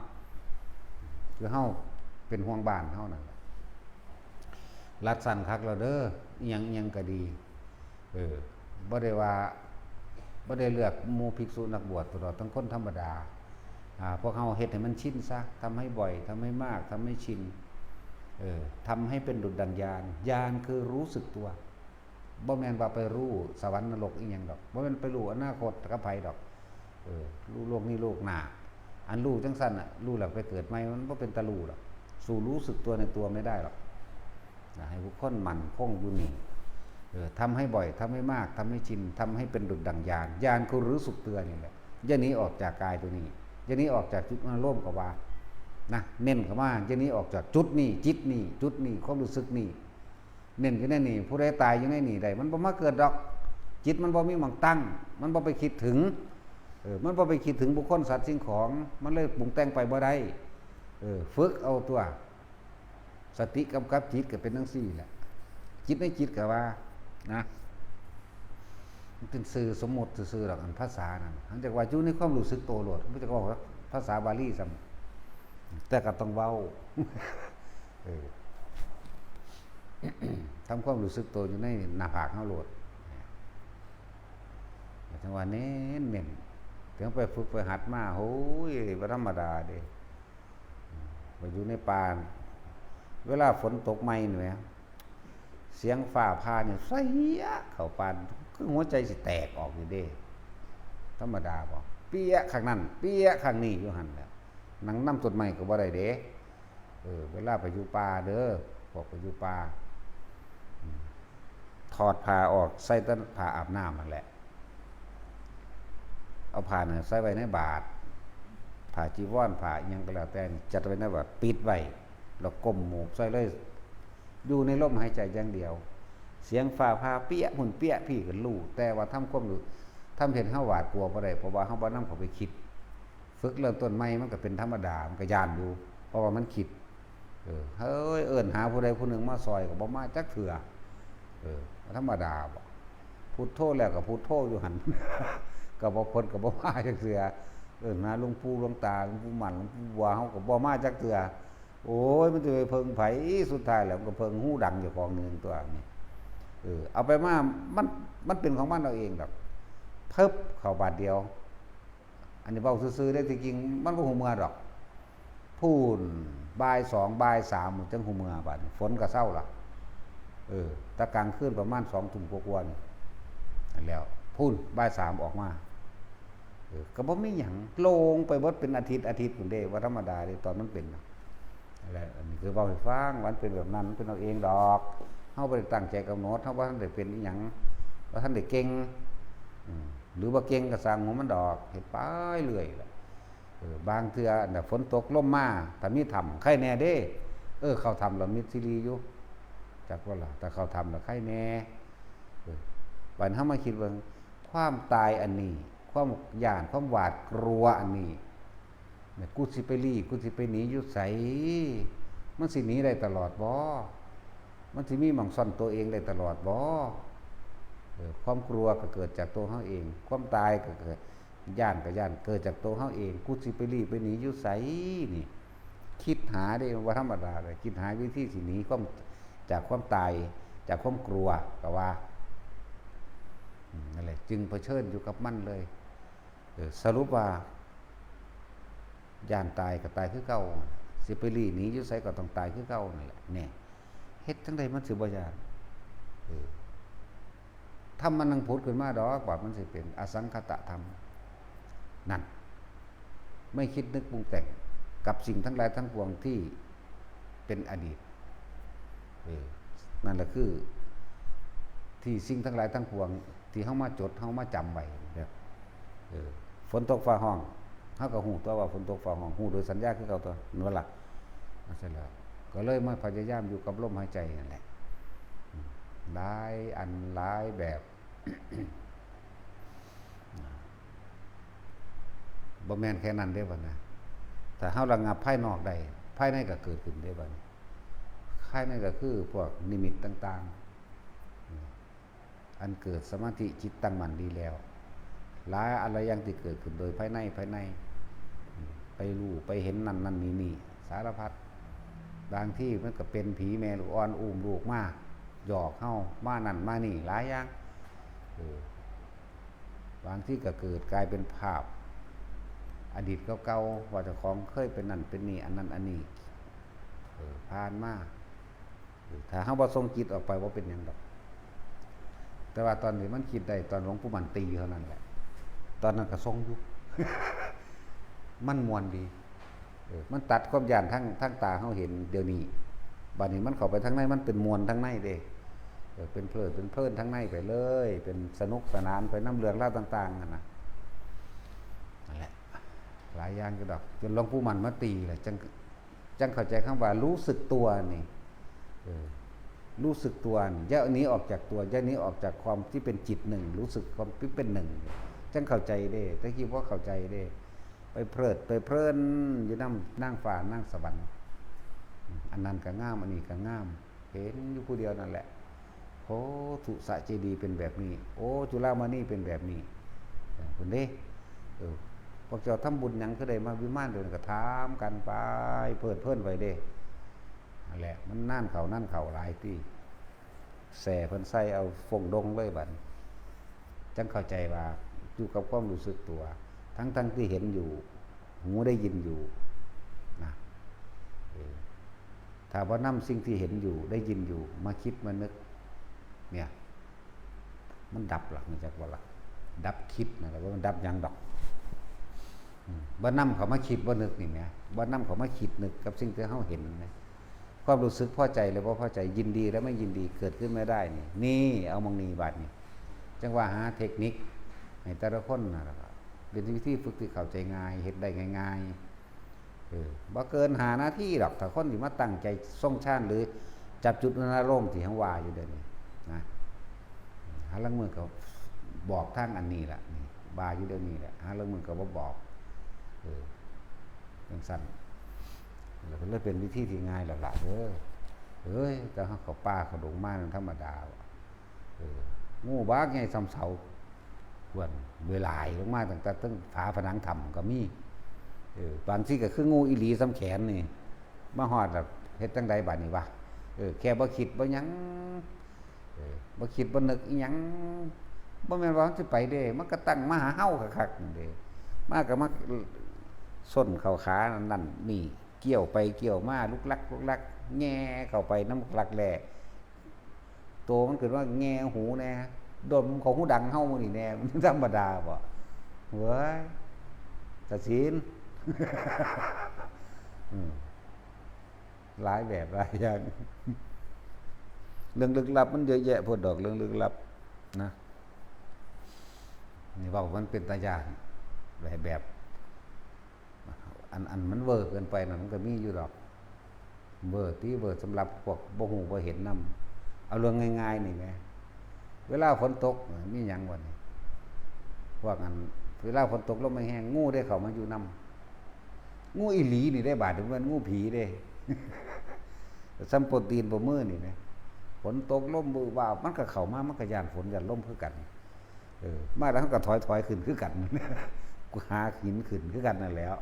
คือเฮาเป็นห่วงบ้านเฮานั่นแหละ รัดสั้นคักแล้วเด้อ อิหยังอิหยังก็ดี เออ บ่ได้ว่า บ่ได้เลือกหมู่ภิกษุนักบวช ตลอดทั้งคนธรรมดา อ่า พวกเฮาเฮ็ดให้มันชินซะ ทำให้บ่อย ทำให้มาก ทำให้ชิน เออ ทำให้เป็นดุจดั่งญาณ ญาณคือรู้สึกตัว บ่แม่นว่าไปรู้สวรรค์นรกอีหยังดอก บ่แม่นไปรู้อนาคตกับไผดอก เออ รู้โลกนี้โลกหน้า อันรู้จั่งซั่นน่ะ รู้แล้วไปเกิดใหม่ มันบ่เป็นตารู้ดอก สู้รู้สึกตัวในตัวไม่ได้หรอก นะ ให้บุคคลมั่นคงอยู่นี่ เออ ทำให้บ่อย ทำให้มาก ทำให้ชิน ทำให้เป็นดุจดั่งญาณ ญาณคือรู้สึกตัวนี่แหละ อย่าหนีออกจากกายตัวนี้ อย่าหนีออกจากจุดอารมณ์ก็ว่า นะ เน้นเข้ามา อย่าหนีออกจากจุดนี้ จิตนี้ จุดนี้ ความรู้สึกนี้ เน้นอยู่ในนี่ ผู้ใดตายอยู่ในนี่ได้ มันบ่มาเกิดดอก จิตมันบ่มีหม่องตั้ง มันบ่ไปคิดถึง เออ มันบ่ไปคิดถึงบุคคลสัตว์สิ่งของ มันเลยปรุงแต่งไปบ่ได้ เออ ฝึกเอาตัว สติกำกับจิตก็เป็นจั่งซี้แหละ จิตในจิตก็ว่า นะ มันเป็นชื่อสมมุติซื่อๆดอก อันภาษานั่น หลังจากว่าอยู่ในความรู้สึกตัวโลด มันจะบอกว่าภาษาบาลีซ้ำ แต่ก็ต้องเว้า เออ ทำความรู้สึกตัวอยู่ในหน้าผากเฮาโลด จั่งว่าเน้นๆ ถึงไปฝึกไปหัดมา โอ้ย บ่ธรรมดาเด้ ไปอยู่ในป่า เวลาฝนตกใหม่นี่แหม เสียงฟ้าผ่านี่ ใส่เข้าป่า คือหัวใจสิแตกออกอยู่เด้ ธรรมดาบ่ เปี้ยข้างนั้น เปี้ยข้างนี้อยู่หั่นแหละ นั่งนำต้นไม้ก็บ่ได้เด้ เออ เวลาไปอยู่ป่าเด้อ พวกไปอยู่ป่า อืม ถอดผ้าออก ใส่แต่ผ้าอาบน้ำนั่นแหละ เอาผ้านั่นใส่ไว้ในบาตร ผ้าจีวร ผ้าอิหยังก็แล้วแต่นี่ จัดไว้ในบาตร ปิดไว้ แล้วก้มหมอบใส่เลย อยู่ในลมหายใจอย่างเดียว เสียงฟ้าผ่าเปี้ยพุ่นเปี้ยพี้ก็ฮู้ แต่ว่าทำความรู้ ทำเฮ็ดเฮาหวาดกลัวบ่ได้ เพราะว่าเฮาบ่นำเข้าไปคิด ฝึกเริ่มต้นใหม่มันก็เป็นธรรมดา มันก็ย้านอยู่ เพราะว่ามันคิด เออ เฮ้ย เอิ้นหาผู้ใดผู้หนึ่งมาซอยก็บ่มาจักเทื่อ เออ ธรรมดาบ่ พุทโธแล้วก็พุทโธอยู่หั่น ก็บ่ เพิ่นก็บ่มาจักเทื่อ เอิ้นหาหลวงปู่หลวงตา หลวงปู่หมั้น หลวงปู่บัว เฮาก็บ่มาจักเทื่อ โอ้ย มันสิไปเพิ่งไผ สุดท้ายแล้วมันก็เพิ่งฮูดังเจ้าของนี่ตัวนี่ เออ เอาไปมา มัน มันเป็นของมันเอาเองดอก เพิบเข้าบาดเดียว อันนี้เว้าซื่อๆเด้ ที่จริงมันบ่ฮู้เมื่อดอก พู้น บ่ายสอง บ่ายสาม จั่งฮู้เมื่อ บาดนี้ฝนก็เซาละ เออ แต่กลางคืนประมาณสองทุ่มกว่าๆนี่ นั่นแล้ว พู้น บ่ายสามออกมา เออ ก็บ่มีหยัง โล่งไปเบิดเป็นอาทิตย์ อาทิตย์พู้นเด้ ว่าธรรมดาเด้ ตอนมันเป็นน่ะ นั่นแหละ อันนี้คือเว้าให้ฟัง มันเป็นแบบนั้น มันเป็นเอาเองดอก เฮาบ่ได้ตั้งใจกำหนด เฮาบ่ทันได้เป็นอิหยัง บ่ทันได้เก่ง อืม หรือบ่เก่งก็ซ่างหัวมันดอก เฮ็ดไปเรื่อยแหละ เออ บางเทื่อน่ะฝนตกลมมา ถ้ามีถ้ำ ไคแน่เด้ เออ เข้าถ้ำแล้วมิตรซีรีอยู่ จักว่าล่ะ ถ้าเข้าถ้ำแล้วไคแน่ เออ บัดเฮามาคิดเบิ่ง ความตายอันนี้ ความย้าน ความหวาดกลัวอันนี้ เนี่ย กูสิไปลี้ กูสิไปหนีอยู่ไส มันสิหนีได้ตลอดบ่ มันสิมีหม่องซ่อนตัวเองได้ตลอดบ่ เออ ความกลัวก็เกิดจากตัวเฮาเอง ความตายก็เกิด ย้านก็ย้าน เกิดจากตัวเฮาเอง กูสิไปลี้ไปหนีอยู่ไสนี่ คิดหาเด้ ว่าธรรมดาเลย คิดหาวิธีสิหนีความ จากความตาย จากความกลัว ก็ว่า อืม นั่นแหละ จึงเผชิญอยู่กับมันเลย เออ สรุปว่า ย้านตายก็ตายคือเก่า สิไปลี้หนีอยู่ไสก็ต้องตายคือเก่านั่นแหละ เนี่ย เฮ็ดจั่งใดมันสิบ่ย้าน เออ ธรรมมันยังผุดขึ้นมาดอก ว่ามันสิเป็นอสังขตธรรม นั่น ไม่คิดนึกปรุงแต่งกับสิ่งทั้งหลายทั้งปวงที่เป็นอดีต เออ นั่นแหละคือ ที่สิ่งทั้งหลายทั้งปวง ที่เฮามาจด เฮามาจำไว้เด้อ เออ ฝนตกฟ้าฮ้อง เฮาก็ฮู้ตัวว่าฝนตกฟ้าฮ้อง ฮู้โดยสัญญาคือเก่าตัว นั่นล่ะ นั่นเสร็จแล้ว ก็เลยมาพยายามอยู่กับลมหายใจนั่นแหละ อืม หลายอันหลายแบบ บ่แม่นแค่นั้นเด้บัดนะ ถ้าเฮาระงับภายนอกได้ ภายในก็เกิดขึ้นเด้บัดนี้ ภายในก็คือพวกนิมิตต่างๆ อันเกิดสมาธิจิตตั้งมั่นดีแล้ว หลายอะไรอย่างที่เกิดขึ้นโดยภายใน ภายใน ไปรู้ ไปเห็นนั่นนั่นนี่นี่ สารพัด บางทีมันก็เป็นผีแม่ลูกอ่อนอุ้มลูกมา หยอกเฮา มานั่นมานี่ หลายอย่าง เออ บางทีก็เกิดกลายเป็นภาพ อดีตเก่าๆ ว่าเจ้าของเคยเป็นนั่นเป็นนี่ อันนั้นอันนี้ เออ ผ่านมา เออ ถ้าเฮาบ่ส่งจิตออกไป บ่เป็นหยังดอก แต่ว่าตอนนี้มันคิดได้ตอนหลวงปู่มั่นตีเท่านั้นแหละ ตอนนั้นก็ส่งอยู่ มันม่วนดี เออ มันตัดความย้านทาง ทางตาเฮาเห็นเดี๋ยวนี้ บัดนี้มันเข้าไปทางใน มันเป็นม่วนทางในเด้ เออ เป็นเพลิดเป็นเพลินทางในไปเลย เป็นสนุกสนานไปนำเรื่องราวต่างๆ นั่นนะ นั่นแหละ หลายอย่างอยู่ดอก จนหลวงปู่มั่นมาตีแหละ จั่ง จั่งเข้าใจคำว่ารู้สึกตัวนี่ เออ รู้สึกตัวนี่ อย่าหนีออกจากตัว อย่าหนีออกจากความที่เป็นจิตหนึ่ง รู้สึกความที่เป็นหนึ่ง จั่งเข้าใจเด้ แต่กี้บ่เข้าใจเด้ ไปเพลิดไปเพลินอยู่นำนางฟ้านางสวรรค์ อันนั้นก็งาม อันนี้ก็งาม เห็นอยู่ผู้เดียวนั่นแหละ โพธุสะเจดีย์เป็นแบบนี้ โอ้ จุฬามณีเป็นแบบนี้ เออ คุณเด้ เออ พวกเจ้าทำบุญหยังคือได้มาวิมานเดียวกัน ก็ถามกันไป เพลิดเพลินไปเด้ นั่นแหละ มันนานเข้า นานเข้าหลายตี้ แส่เพิ่นใส่เอาฟงดงเลยบัด จั่งเข้าใจว่าอยู่กับความรู้สึกตัว ทั้งๆ ที่เห็นอยู่ หูได้ยินอยู่ นะ เออ ถ้าบ่นำสิ่งที่เห็นอยู่ ได้ยินอยู่ มาคิดมานึก เนี่ย มันดับละ รู้จักบ่ละ ดับคิดนั่นแหละ ว่ามันดับหยังดอก อืม บ่นำเข้ามาคิดบ่นึกนี่แหม บ่นำเข้ามาคิดนึกกับสิ่งที่เฮาเห็นนะ ความรู้สึกพอใจหรือบ่พอใจ ยินดีและไม่ยินดี เกิดขึ้นไม่ได้นี่ นี่ เอามองนี้บาดนี้ จั่งว่าหาเทคนิคให้แต่ละคนน่ะ เป็นวิธีฝึกที่เข้าใจง่าย เฮ็ดได้ง่ายๆ เออ บ่เกินห้านาทีดอก ถ้าคนที่มาตั้งใจทรงฌานหรือจับจุดอารมณ์ที่เฮาว่าอยู่เดี๋ยวนี้นะ หาลางมื้อก็บอกทางอันนี้ล่ะ นี่ ว่าอยู่เดี๋ยวนี้แหละ หาลางมื้อก็บ่บอก เออ จั่งซั่น แล้วก็เลยเป็นวิธีที่ง่ายแล้วล่ะเด้อ เอ้ย แต่เฮาเข้าป่าเข้าดงมานั่นธรรมดา เออ งูบักใหญ่ส่ำเสา ควรเวลายลงมาตั้งแต่เทิงฝาผนังถ้ำก็มี เออ บางทีก็คืองูอีหลีส่ำแขนนี่ มาฮอดแล้วเฮ็ดจั่งใดบัดนี้วะ เออ แค่บ่คิดบ่หยัง เออ บ่คิดบ่นึกอีหยัง บ่แม่นว่ามันสิไปเด้ มันก็ตั้งมาหาเฮาคักๆนั่นเด้ มาก็มาส้นเข้าขานั่นนี่ เกี่ยวไปเกี่ยวมาลุกลักลุกลัก แง่เข้าไปนำลักแร้ โตมันขึ้นมาแง่หูแน่ ดมเข้าหูดังเฮามื้อนี้แน่ มันธรรมดาบ่ เว้ย ตัดสิน อืม หลายแบบหลายอย่าง เรื่องลึกลับมันเยอะแยะโพดดอก เรื่องลึกลับนะ นี่เว้ามันเป็นตาย้าน แบบ แบบ อัน อันมันเวอร์เกินไปน่ะ มันก็มีอยู่ดอก เวอร์ติ เวอร์สำหรับพวกบ่ฮู้บ่เห็นนำ เอาเรื่องง่ายๆนี่แหม เวลาฝนตกมีหยังวะนี่ พวกอัน เวลาฝนตกลมแฮงๆ งูได้เข้ามาอยู่นำ งูอีหลีนี่ได้บาด บ่แม่นงูผีเด้ ส่ำโปรตีนบ่มือนี่แหม ฝนตกลมวืบวาบ มันก็เข้ามา มันก็ย้านฝนย้านลมคือกัน เออ มาแล้วมันก็ถอยๆขึ้นคือกัน กูหาหินขึ้นคือกันนั่นแหล้ว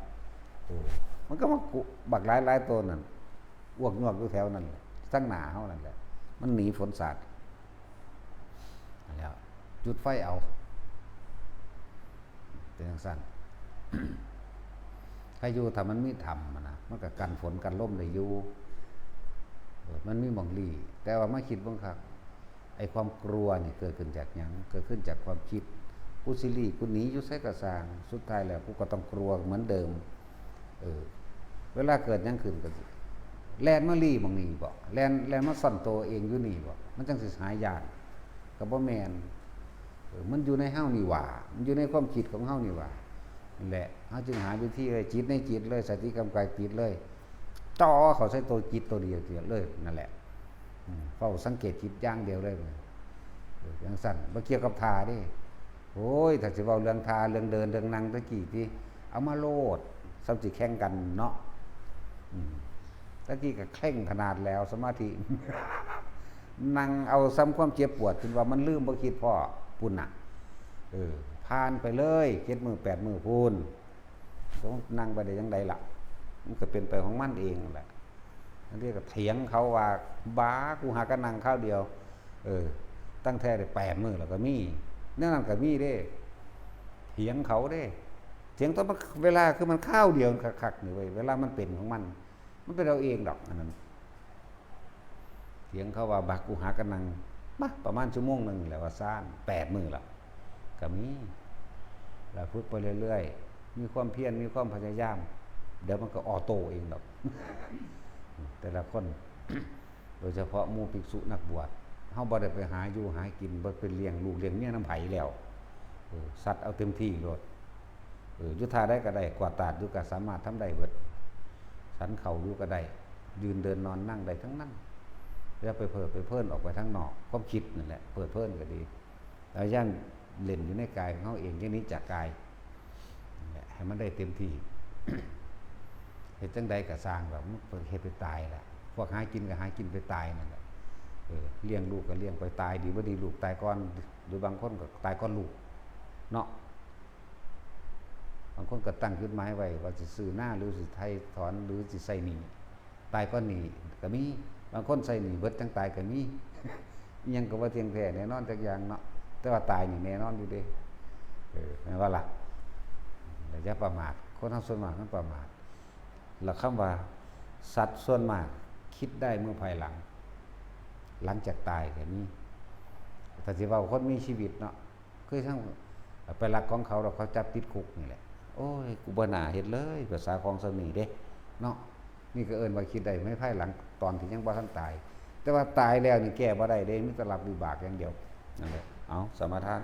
โอ้ มันก็มากุ บักหลายๆตัวนั่น อ้วกยวกอยู่แถวนั่นแหละ ทั้งหน้าเฮานั่นแหละ มันหนีฝนสาด แล้ว จุดไฟเอา เป็นจั่งซั่น ใครอยู่ถ้ามันมีถ้ำอะนะ มันก็กันฝนกันลมได้อยู่ เออ มันมีหม่องลี้ แต่ว่ามาคิดเบิ่งคัก ไอ้ความกลัวนี่เกิดขึ้นจากหยัง เกิดขึ้นจากความคิด กูสิลี้ กูหนีอยู่ไสก็ซ่าง สุดท้ายแล้วกูก็ต้องกลัวเหมือนเดิม เออ เวลาเกิดหยังขึ้นก็สิแล่นมาลี้หม่องนี้บ่ แล่น แล่นมาซ่อนตัวเองอยู่นี่บ่ มันจั่งสิหายย้าน ก็บ่แม่น เออ มันอยู่ในเฮานี่หว่า มันอยู่ในความคิดของเฮานี่หว่า นั่นแหละ เฮาจึงหาวิธีเลย จิตในจิตเลย สติกำกับจิตเลย จ่อเข้าใส่ตัวจิตตัวเดียวเลยนั่นแหละ อืม เฝ้าสังเกตจิตอย่างเดียวเลย เออ จั่งซั่น บ่เกี่ยวกับท่าเด้ โอ้ย ถ้าสิเว้าเรื่องท่า เรื่องเดิน เรื่องนั่งตะกี้ติ เอามาโลด ส่ำสิแข่งกันเนาะ อืม ตะกี้ก็เคร่งขนาดแล้ว สมาธิ นั่งเอาส่ำความเจ็บปวด จนว่ามันลืมบ่คิดพ้อพู้นน่ะ เออ ผ่านไปเลย เจ็ดมื้อ แปดมื้อพู้น ต้องนั่งไปได้จั่งใดล่ะ มันก็เป็นไปของมันเองนั่นแหละ อันนี้ก็เถียงเขาว่า "บ้า กูหาก็นั่งคราวเดียว" เออ ตั้งแต่ได้แปดมื้อแล้วก็มี แนวนั้นก็มีเด้ เถียงเขาเด้ เถียงตอนมัน เวลาคือมันคราวเดียวคักๆ นี่เว้ย เวลามันเป็นของมัน มันเป็นเอาเองดอก อันนั้น เถียงเขาว่า "บัก กูหาก็นั่ง มา ประมาณชั่วโมงหนึ่งแหละ" ว่าซ่าน แปดมื้อแล้ว ก็มี แล้วฝึกไปเรื่อยๆ มีความเพียร มีความพยายาม เดี๋ยวมันก็ออโต้เองดอก แต่ละคน โดยเฉพาะหมู่ภิกษุนักบวช เฮาบ่ได้ไปหาอยู่หากิน บ่ไปเลี้ยงลูกเลี้ยงเมียนำไผแล้ว เออ ซัดเอาเต็มที่โลด เออ อยู่ท่าใดก็ได้ กวาดตาดอยู่ก็สามารถทำได้เบิด ฉันข้าวอยู่ก็ได้ ยืนเดินนอนนั่งได้ทั้งนั้น อย่าไปเพลิดไปเพลินออกไปทางนอก ความคิดนั่นแหละ เพลิดเพลินก็ดี แล้วย่างเล่นอยู่ในกายของเฮาเอง อย่างนี้จากกาย นั่นแหละ ให้มันได้เต็มที่ เฮ็ดจั่งใดก็ซ่างดอก มันเฮ็ดไปตายล่ะ พวกหากินก็หากินไปตายนั่นแหละ เออ เลี้ยงลูกก็เลี้ยงไปตาย ดีบ่ดีลูกตายก่อน หรือบางคนก็ตายก่อนลูก เนาะ บางคนก็ตั้งจุดหมายไว้ว่าสิซื้อนา หรือสิไถ่ถอน หรือสิใช้หนี้ ตายก่อนหนี้ก็มี บางคนใช้หนี้เบิดจั่งตายก็มี อิหยังก็บ่เที่ยงแท้แน่นอนจักอย่างเนาะ แต่ว่าตายนี่แน่นอนอยู่เด้ เออ แม่นบ่ล่ะ แล้วอย่าประมาท คนเฮาส่วนมากมันประมาท แล้วคำว่าสัตว์ส่วนมากคิดได้เมื่อภายหลัง หลังจากตายก็มี ถ้าสิเว้าคนมีชีวิตเนาะ คือทั้งไปลักของเขาแล้วเขาจับติดคุกนี่แหละ โอ้ย กูบ่น่าเฮ็ดเลย ภาษาของส่ำนี้เด้ เนาะ นี่ก็เอิ้นว่าคิดได้ในภายหลัง ตอนที่ยังบ่ทันตาย แต่ว่าตายแล้วนี่แก้บ่ได้เด้ มีแต่รับวิบากอย่างเดียว นั่นแหละ เอา สมาทาน